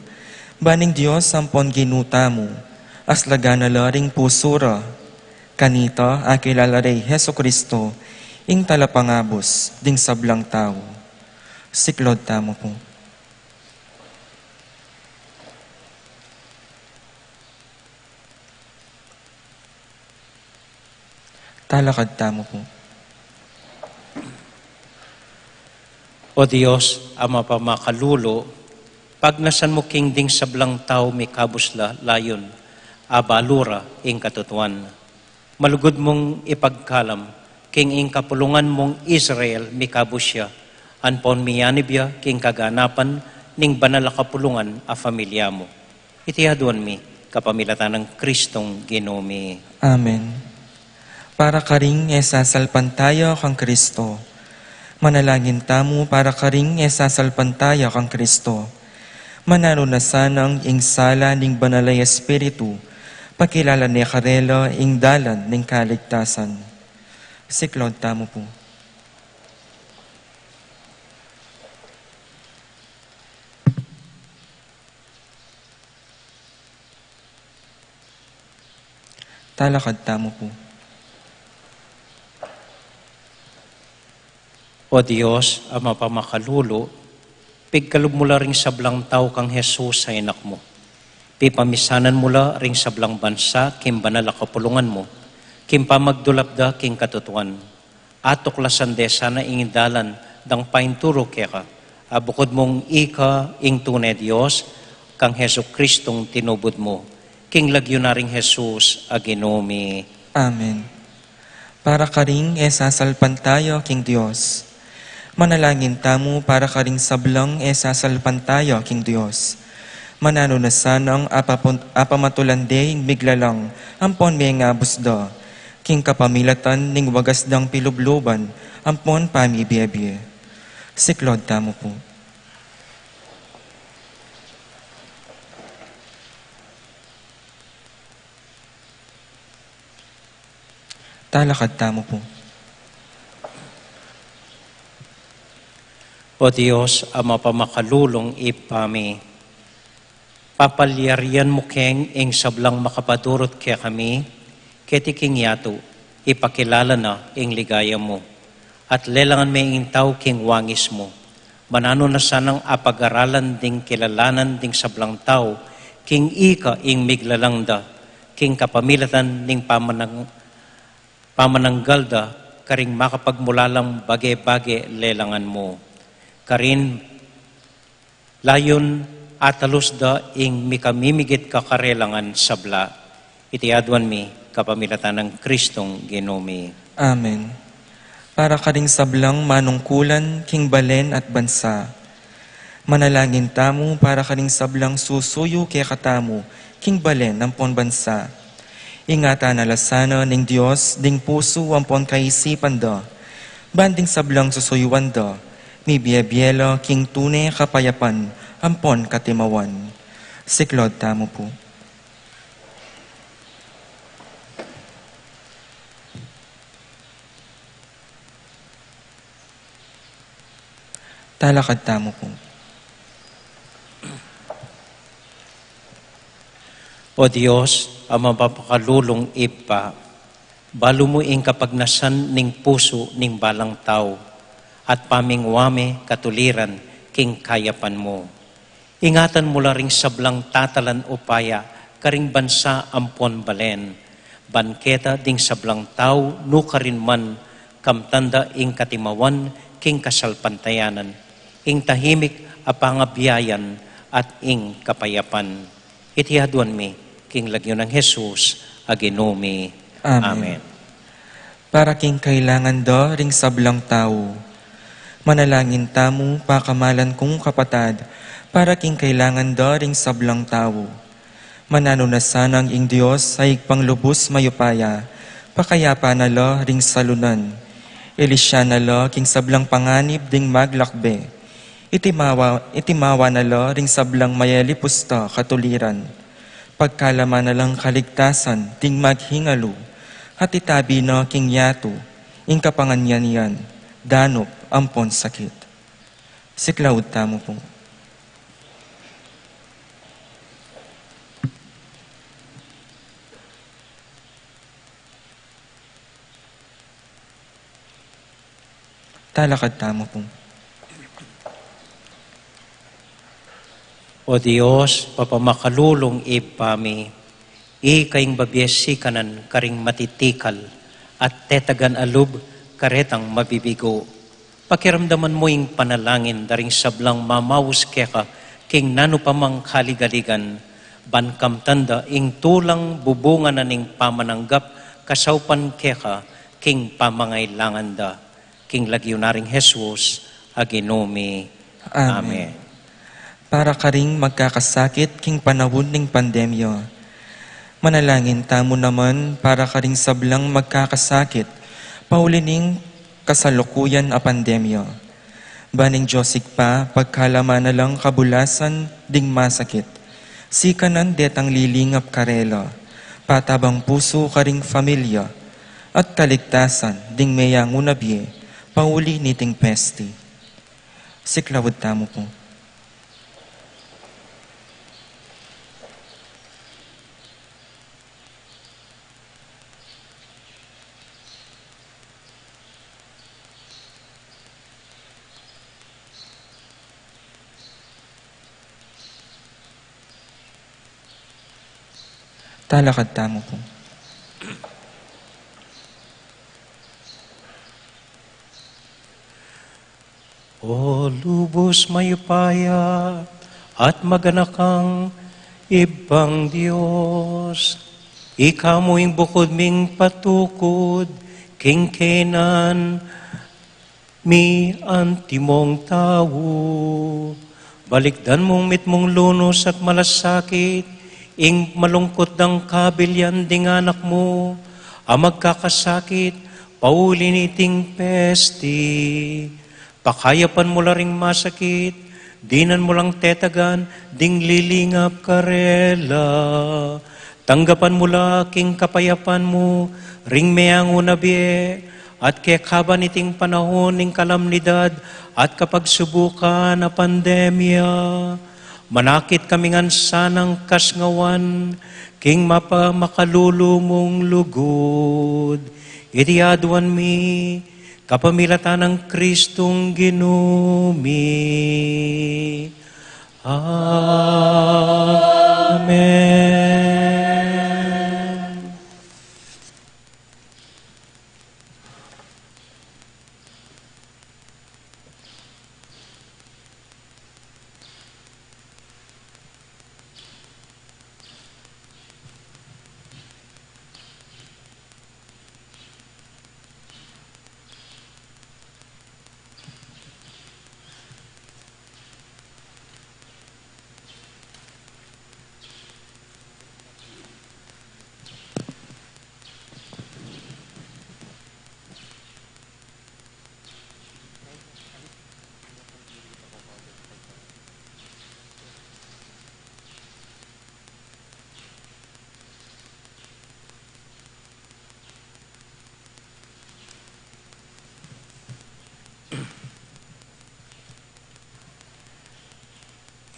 ban ing Dios ampon Ginu tamu, aslagan na la ring pusu ra. Kanita akilala re i Jesucristo, ing talapangabus ding sablang tau. Siklaud tamu pu. Talakad tamu pu. O Dios, a mapamakalulu, pagnasan mu king ding sablang tau mikabus la layun, abalu ra ing katutuan. Malugud mung ipagkalam, king ing kapulungan mung Israel mikabus ya, ampon miyanib ya king kaganapan ning banal a kapulungan a familia mu. Iti aduan mi, kapamilatan nang Kristong Ginu mi. Amen. Para karing e sasalpantaya kang Kristo. Manalangin tamu para karing e sasalpantaya kang Kristo. Mananu na sanang ing sala ning Banal a Espiritu, pakilala ne karela ing dalan ning kaligtasan. Siklaud tamu pu. Talakad tamu pu. O Dios, a mapamakalulu, pigkalub mu la ring sablang tau kang Jesus a Anak mu. Pipamisanan mu la ring sablang bansa king banal a kapulungan mu, king pamagdulap da king katutuan. Atuklasan de sana ing dalan dang painturu keka, a bukud mung ika ing tune Dios, kang Jesucristong tinubud mu, king lagyu na ring Jesus a Ginu mi. Amen. Para karing e sasalpantaya king Dios. Manalangin tamu para karing sablang e sasalpantaya king Dios. Mananu na sanang apapun-, apamatulan de ing miglalang ampon mengabus da, king kapamilatan ning wagas dang pilubluban ampon pamibie-bie. Siklaud tamu pu. Talakad tamu pu. O Dios, a mapamakalulung Ibpa mi, papalyarian mu keng ing sablang makapadurut kekami, keti king yatu, ipakilala na ing ligaya mu, at lelangan me ing tau king wangis mu. Mananu na sanang apagaralan ding kilalanan ding sablang tau, king ika ing miglalang da, king kapamilatan ning pamanang-, pamananggal da, karing makapagmulalang bage-bage lelangan mu. Karin, layun atalus da ing mikamimigit kakarelangan sabla. Iti aduan mi, kapamilatan nang Kristong Ginu mi. Amen. Para karing sablang manungkulan king balen at bansa. Manalangin tamu para karing sablang susuyu kekatamu king balen ampon bansa. Ingatan na la sana ning Dios ding pusu ampon kaisipan da, ban ding sablang susuyuan da, mibie-bie la king tune kapayapan ampon katimawan. Siklaud tamu pu. Talakad tamu pu. O Dios, a mapapakalulung Ibpa, balu mu ing kapagnasan ning pusu ning balang tau, at pamingwa me katuliran king kayapan mu. Ingatan mu la ring sablang tatalan upaya karing bansa ampon balen, ban keta ding sablang tau nukarin man kamtan da ing katimawan king kasalpantayanan, ing tahimik a pangabiayan at ing kapayapan. Iti aduan mi king lagyu nang Jesus a Ginu mi. Amen. Amen. Para king kailangan da ring sablang tau. Manalangin tamu, pakamalan kung kapatad, para king kailangan da ring sablang tau. Mananu na sanang ing Dios a Ibpang lubus mayupaya, pakayapan na la ring salunan. Ilisyan na la king sablang panganib ding maglakbe. Itimawa, itimawa na la ring sablang mayalipusta katuliran. Pagkalaman na lang kaligtasan ding maghingalu, At itabi na king yatu ing kapanganyan yan, danup ampon sakit. Siklaud tamu pu. Talakad tamu pu. O Dios, pamakalulung Ibpa mi, ika ing babie sikanan karing matitikal, at tetagan a lub karetang mabibigo. Pakiramdaman mu ing panalangin da ring sablang mamaus keka king nanu pa mang kaligaligan, ban kamtan da ing tulang bubungan na ning pamananggap kasaupan keka king pamangailangan da. King lagyu na ring Jesus a Ginu mi. Amen. Amen. Para karing magkakasakit king panaun ning pandemya. Manalangin tamu naman para karing sablang magkakasakit pauli ning kasalukuyan a pandemya. Ban ing Dios Ibpa pagkalaman na lang kabulasan ding masakit, sikanan detang lilingap karela, patabang pusu karing familia, at kaligtasan ding meyangu na bie pauli niting pesti. Siklaud tamu pu. Talakad tamu pu. O lubus mayupaya at maganakang Ibpang Dios, ika mu ing bukud ming patukud king kainan mi antimong tau. Balikdan mung mitmung lunus at malasakit ing malungkut dang kabilyan ding anak mu a magkakasakit pauli niting pesti. Pakayapan mu la ring masakit, dinan mu lang tetagan ding lilingap karela. Tanggapan mu la king kapayapan mu ring meyangu na bie, at kekaba niting panahun ning kalamnidad at kapagsubukan a pandemya, manakit kami ngan sanang kasngawan king mapamakalulu mung lugud. Iti aduan mi kapamilatan nang Kristong Ginu mi. Amen.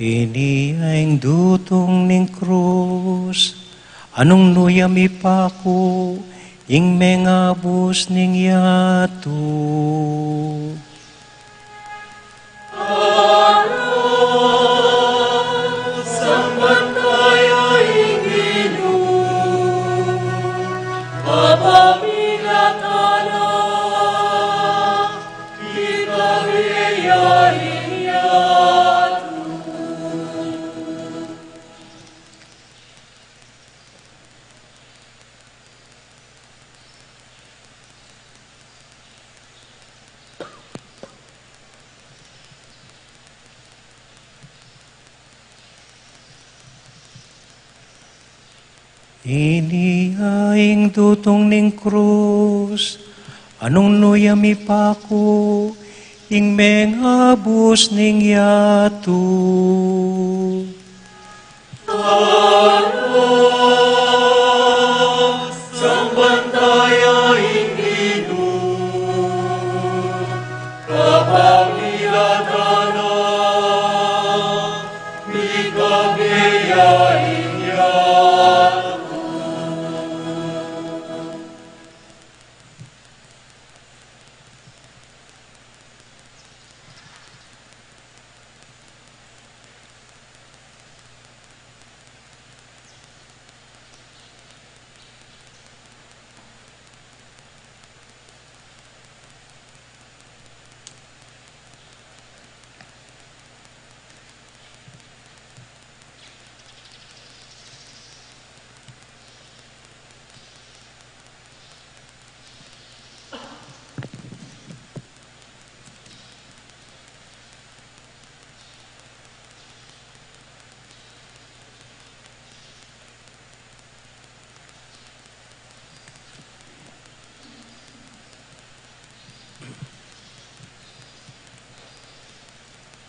Ini ing dutung ning krus, a nung nu ya mipaku ing mengabus ning yatu. Ini ya ing dutung ning krus, a nung nu ya mipaku ing mengabus ning yatu. Samban tayo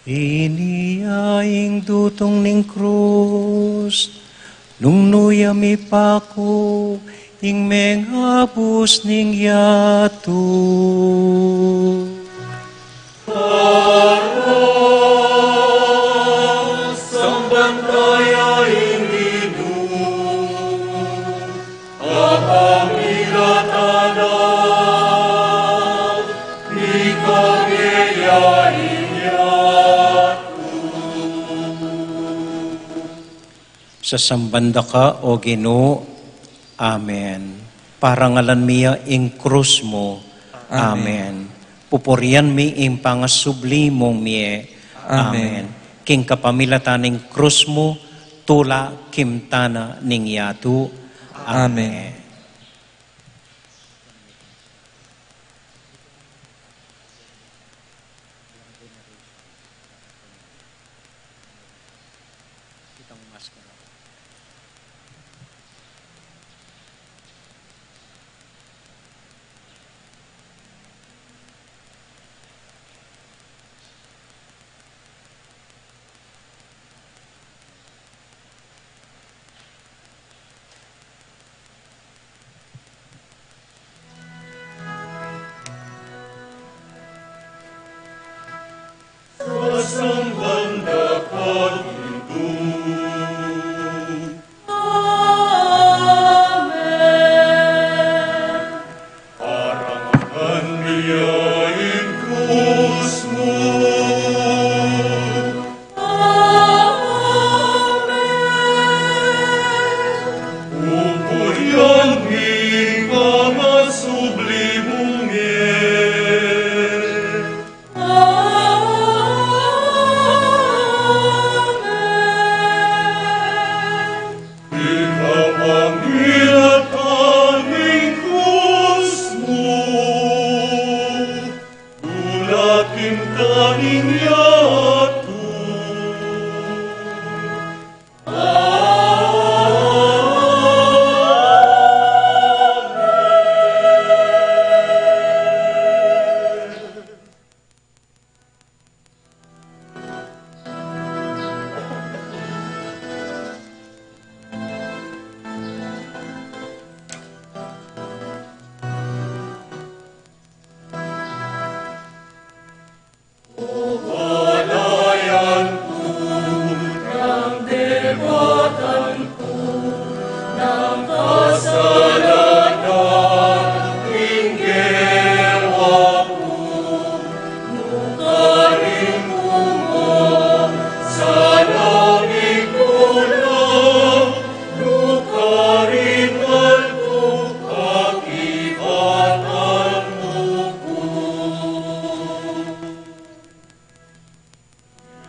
Ini ya ing dutung ning krus, nung nu ya mipaku ing mengabus ning yatu. Samban da ya ing Ginu, kapamilatan da, mikabie ya ing yatu. Sasamban da ka, O Ginu. Amen. Parangalan mi ya ing krus mu. Amen. Amen. Pupurian mi ing pangasubli mung mie. Amen. Amen. King kapamilatan ning krus mu, tula kimta na ning yatu. Amen. Amen. Amen. Parangalan mi ya ing krus mu. Amen. Pupurian mi ing pangasubli mung mie. Amen. Ika pamilatan ning krus mu, tula kimta ning yatu. Amen.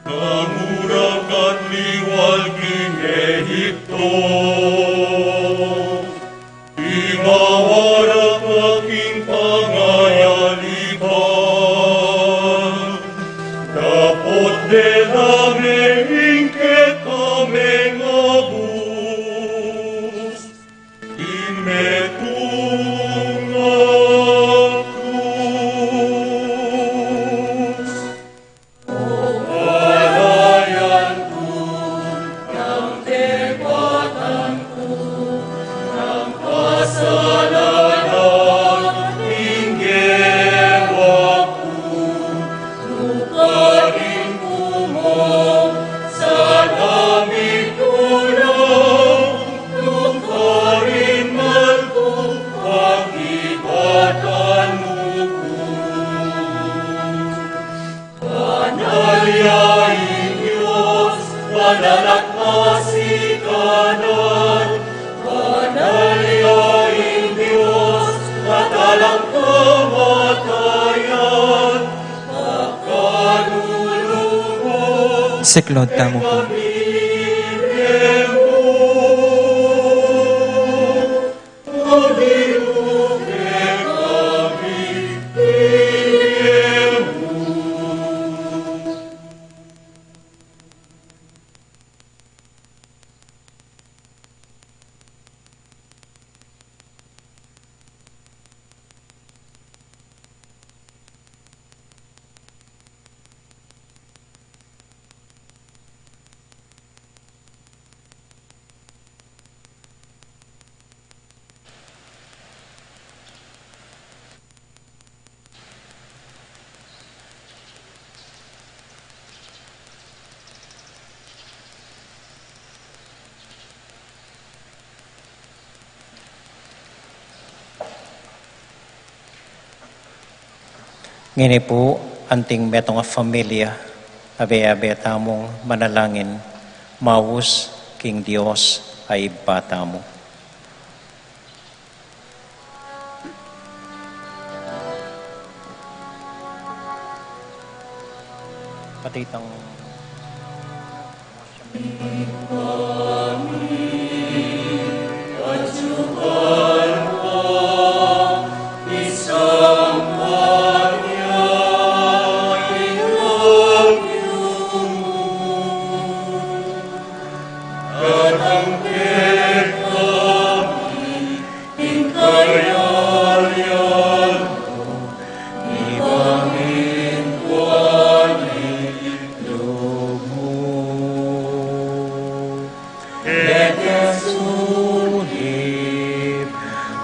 Nangurakan liwal king Egipto, imawarak king pangayalikan, dapot dela me ing kekang mengabus, ing metung a krus. Siklaud tamu pu. Ngeni pu, anting metung a familia, abe-abe tamung manalangin, maus king Dios a Ibpa tamu. Pati itang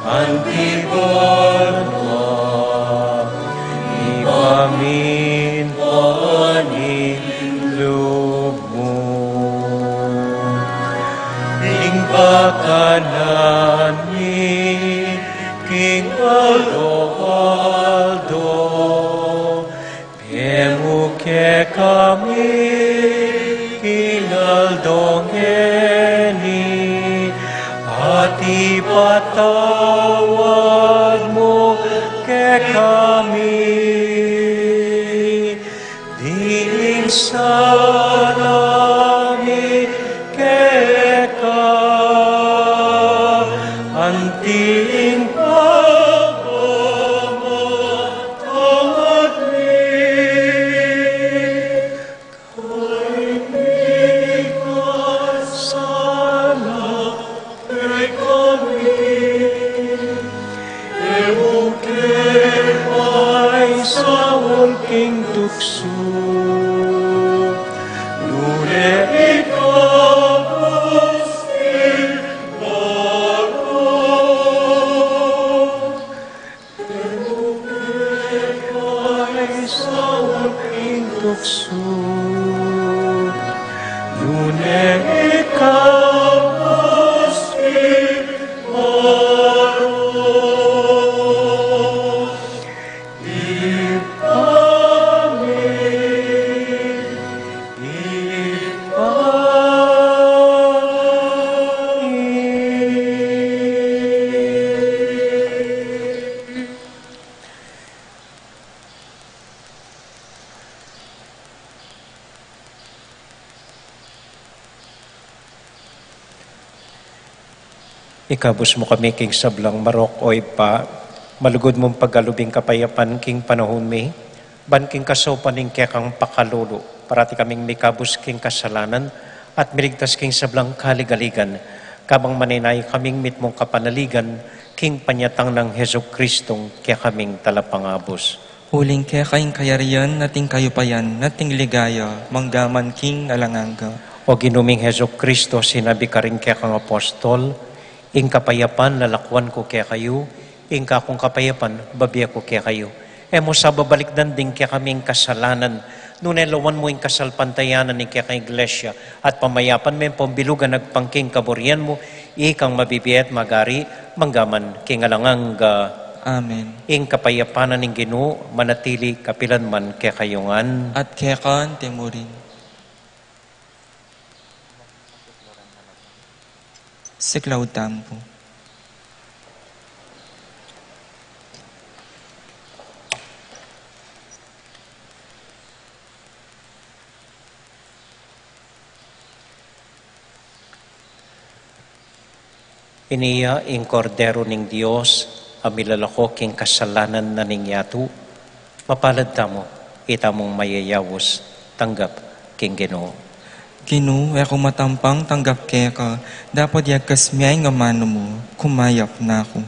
Anti banua, ipamintuan ing lub mu. Ing kakanan mi king aldo-aldo, ibie mu kekami king aldo ngeni, at ipatawad mu kekami ding sala mi keka, anti ing pamamatawad mi keng mikasala kekami. E mu ke paisaul king tuksu, nune ikabus king marok. Paisaul king tuksu, nune ikabus king marok. Ibpa mi, Ibpa mi. Ikabus mu kami king sablang marok, o Ibpa, malugud mung pagalub ing kapayapan king panaun mi, ban king kasaupan ning kekang pakalulu, parati kaming mikabus king kasalanan, at miligtas king sablang kaligaligan, kabang manenaya kaming mitmung kapanaligan, king panyatang nang Jesucristong kekaming Talapangabus. Uling keka ing kayarian, at ing kayupayan, at ing ligaya, manggaman king alang angga. O Ginu ming Jesucristo, sinabi karing kekang apostol, ing kapayapan lalakwan ku kekayu, ing kakung kapayapan babie ku kekayu. E mu sa babalikdan ding kekaming kasalanan, nune lawan mu ing kasalpantayanan ning kekang Iglesia, at pamayapan me pambilugan agpang king kaburian mu, ikang mabibie at magari, manggaman king alang angga. Amen. Ing kapayapan ning Ginu manatili kapilan man kekayu ngan. At keka mu rin. Siklaud tamu pu. Ini ya ing Kordero ning Dios, a milalako king kasalanan na ning yatu. Mapalad tamu, itamung mayayaus, tanggap king Ginu. Ginu, e ku matampang tanggap keka, dapot yagkas me ing amanu mu, kumayap na ku.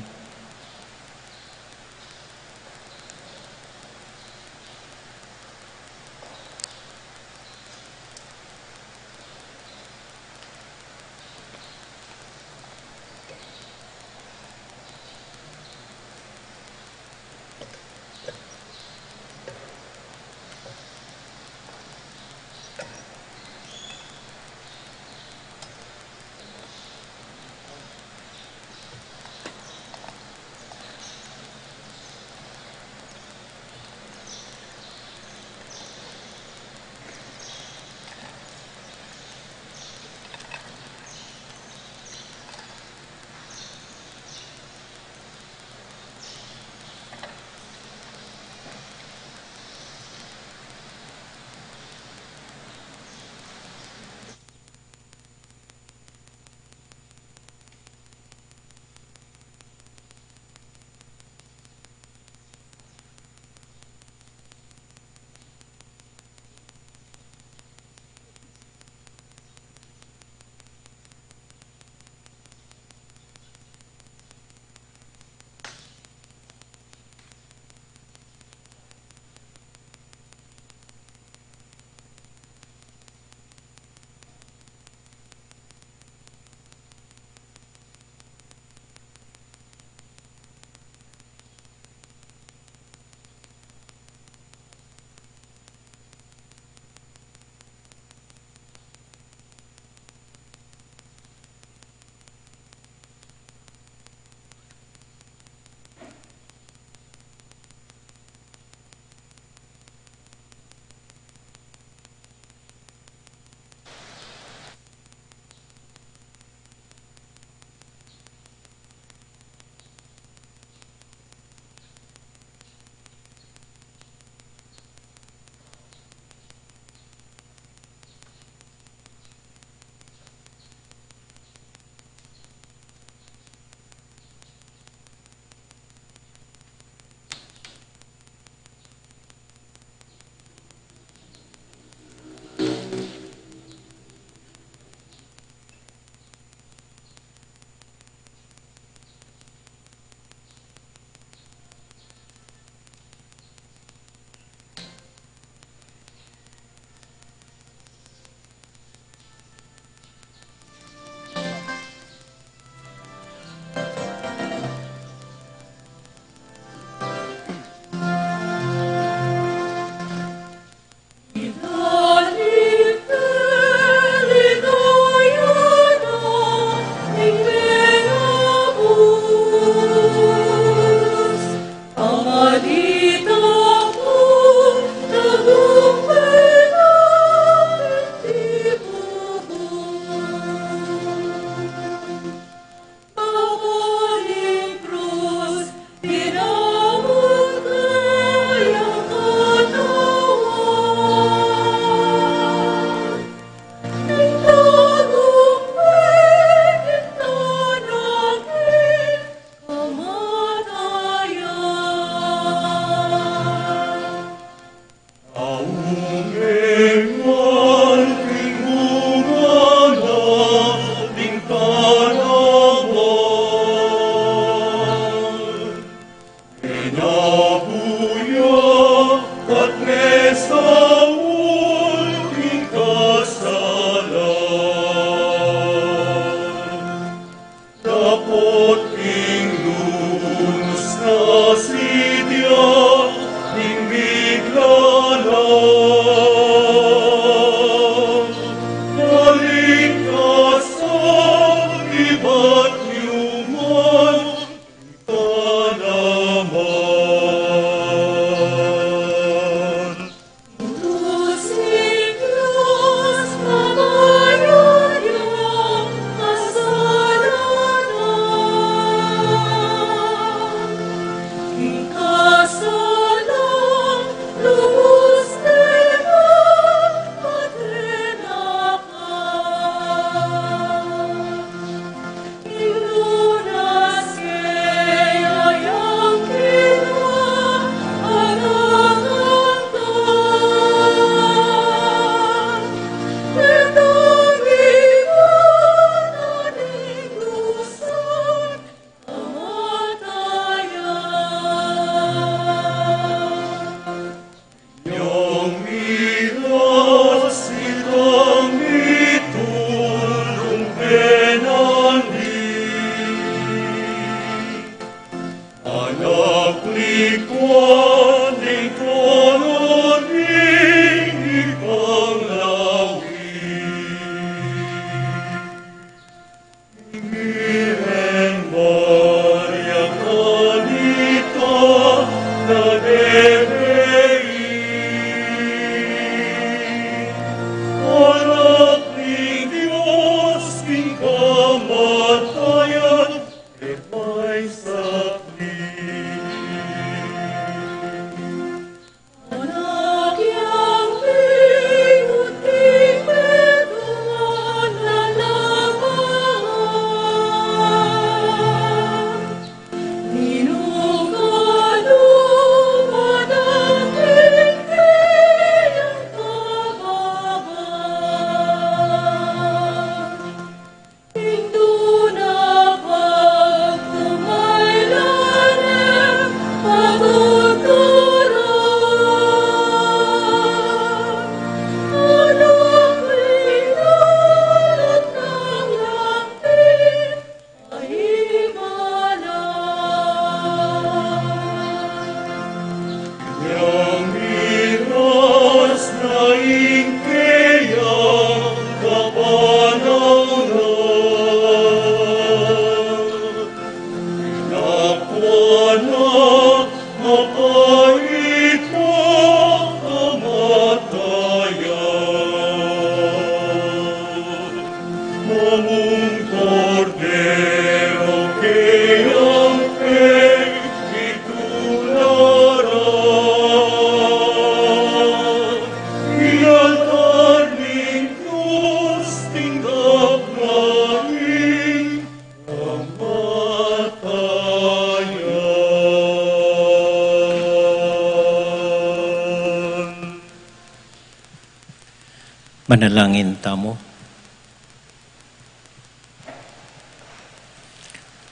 Manalangin tamu.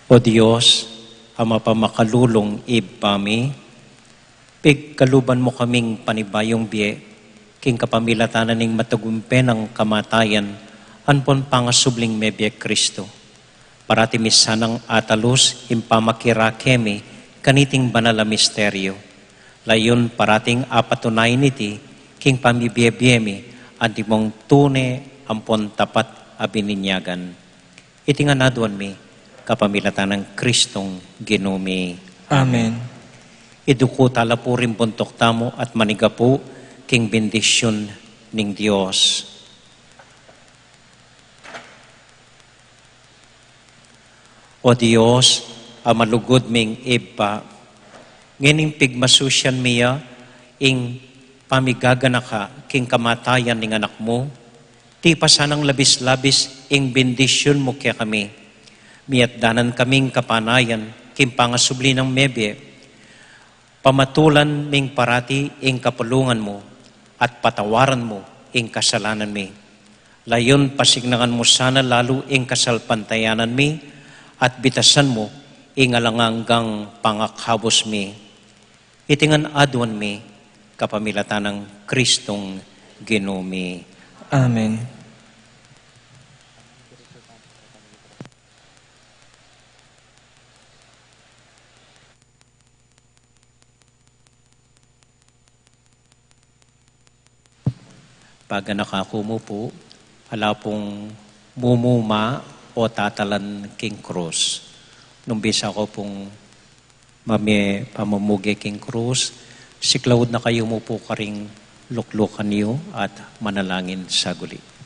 O Dios, a mapamakalulung Ibpa mi, pigkaluban mu kaming panibayung bie, king kapamilatan ning matagumpe nang kamatayan, ampon pangasubling mebie Kristo. Parati mi sanang atalus ing pamakirake mi kaniting banal a misteryo. Layun parating apatunayan iti king pamibiebie mi antimong tune ampon tapat a bininyagan. Iti ngan aduan mi kapamilatan nang Kristong Ginu mi. Amen. Iduku tala pu ring buntuk tamu at manigapu king bendisyun ning Dios. O Dios, a malugud ming Ibpa, ngening pigmasusian mi ya ing pamigaganaka king kamatayan ning Anak mu, tipasan nang labis-labis ing bendisyun mu kekami. Miatdanan kaming kapanayan king pangasubli nang mebie, pamatulan ming parati ing kapulungan mu, at patawaran mu ing kasalanan mi. Layun pasignangan mu sana lalu ing kasalpantayanan mi, at bitasan mu ing alang anggang pangakabus mi. Iti ngan aduan mi kapamilatan nang Kristong Ginu mi. Amen. Paganaka ku mu pu, ala pung mumuma o tatalan king krus. Nung bisa ku pung mamie pamamuge king krus, siklaud na kayu mu pu karing luklukan yu at manalangin saguli.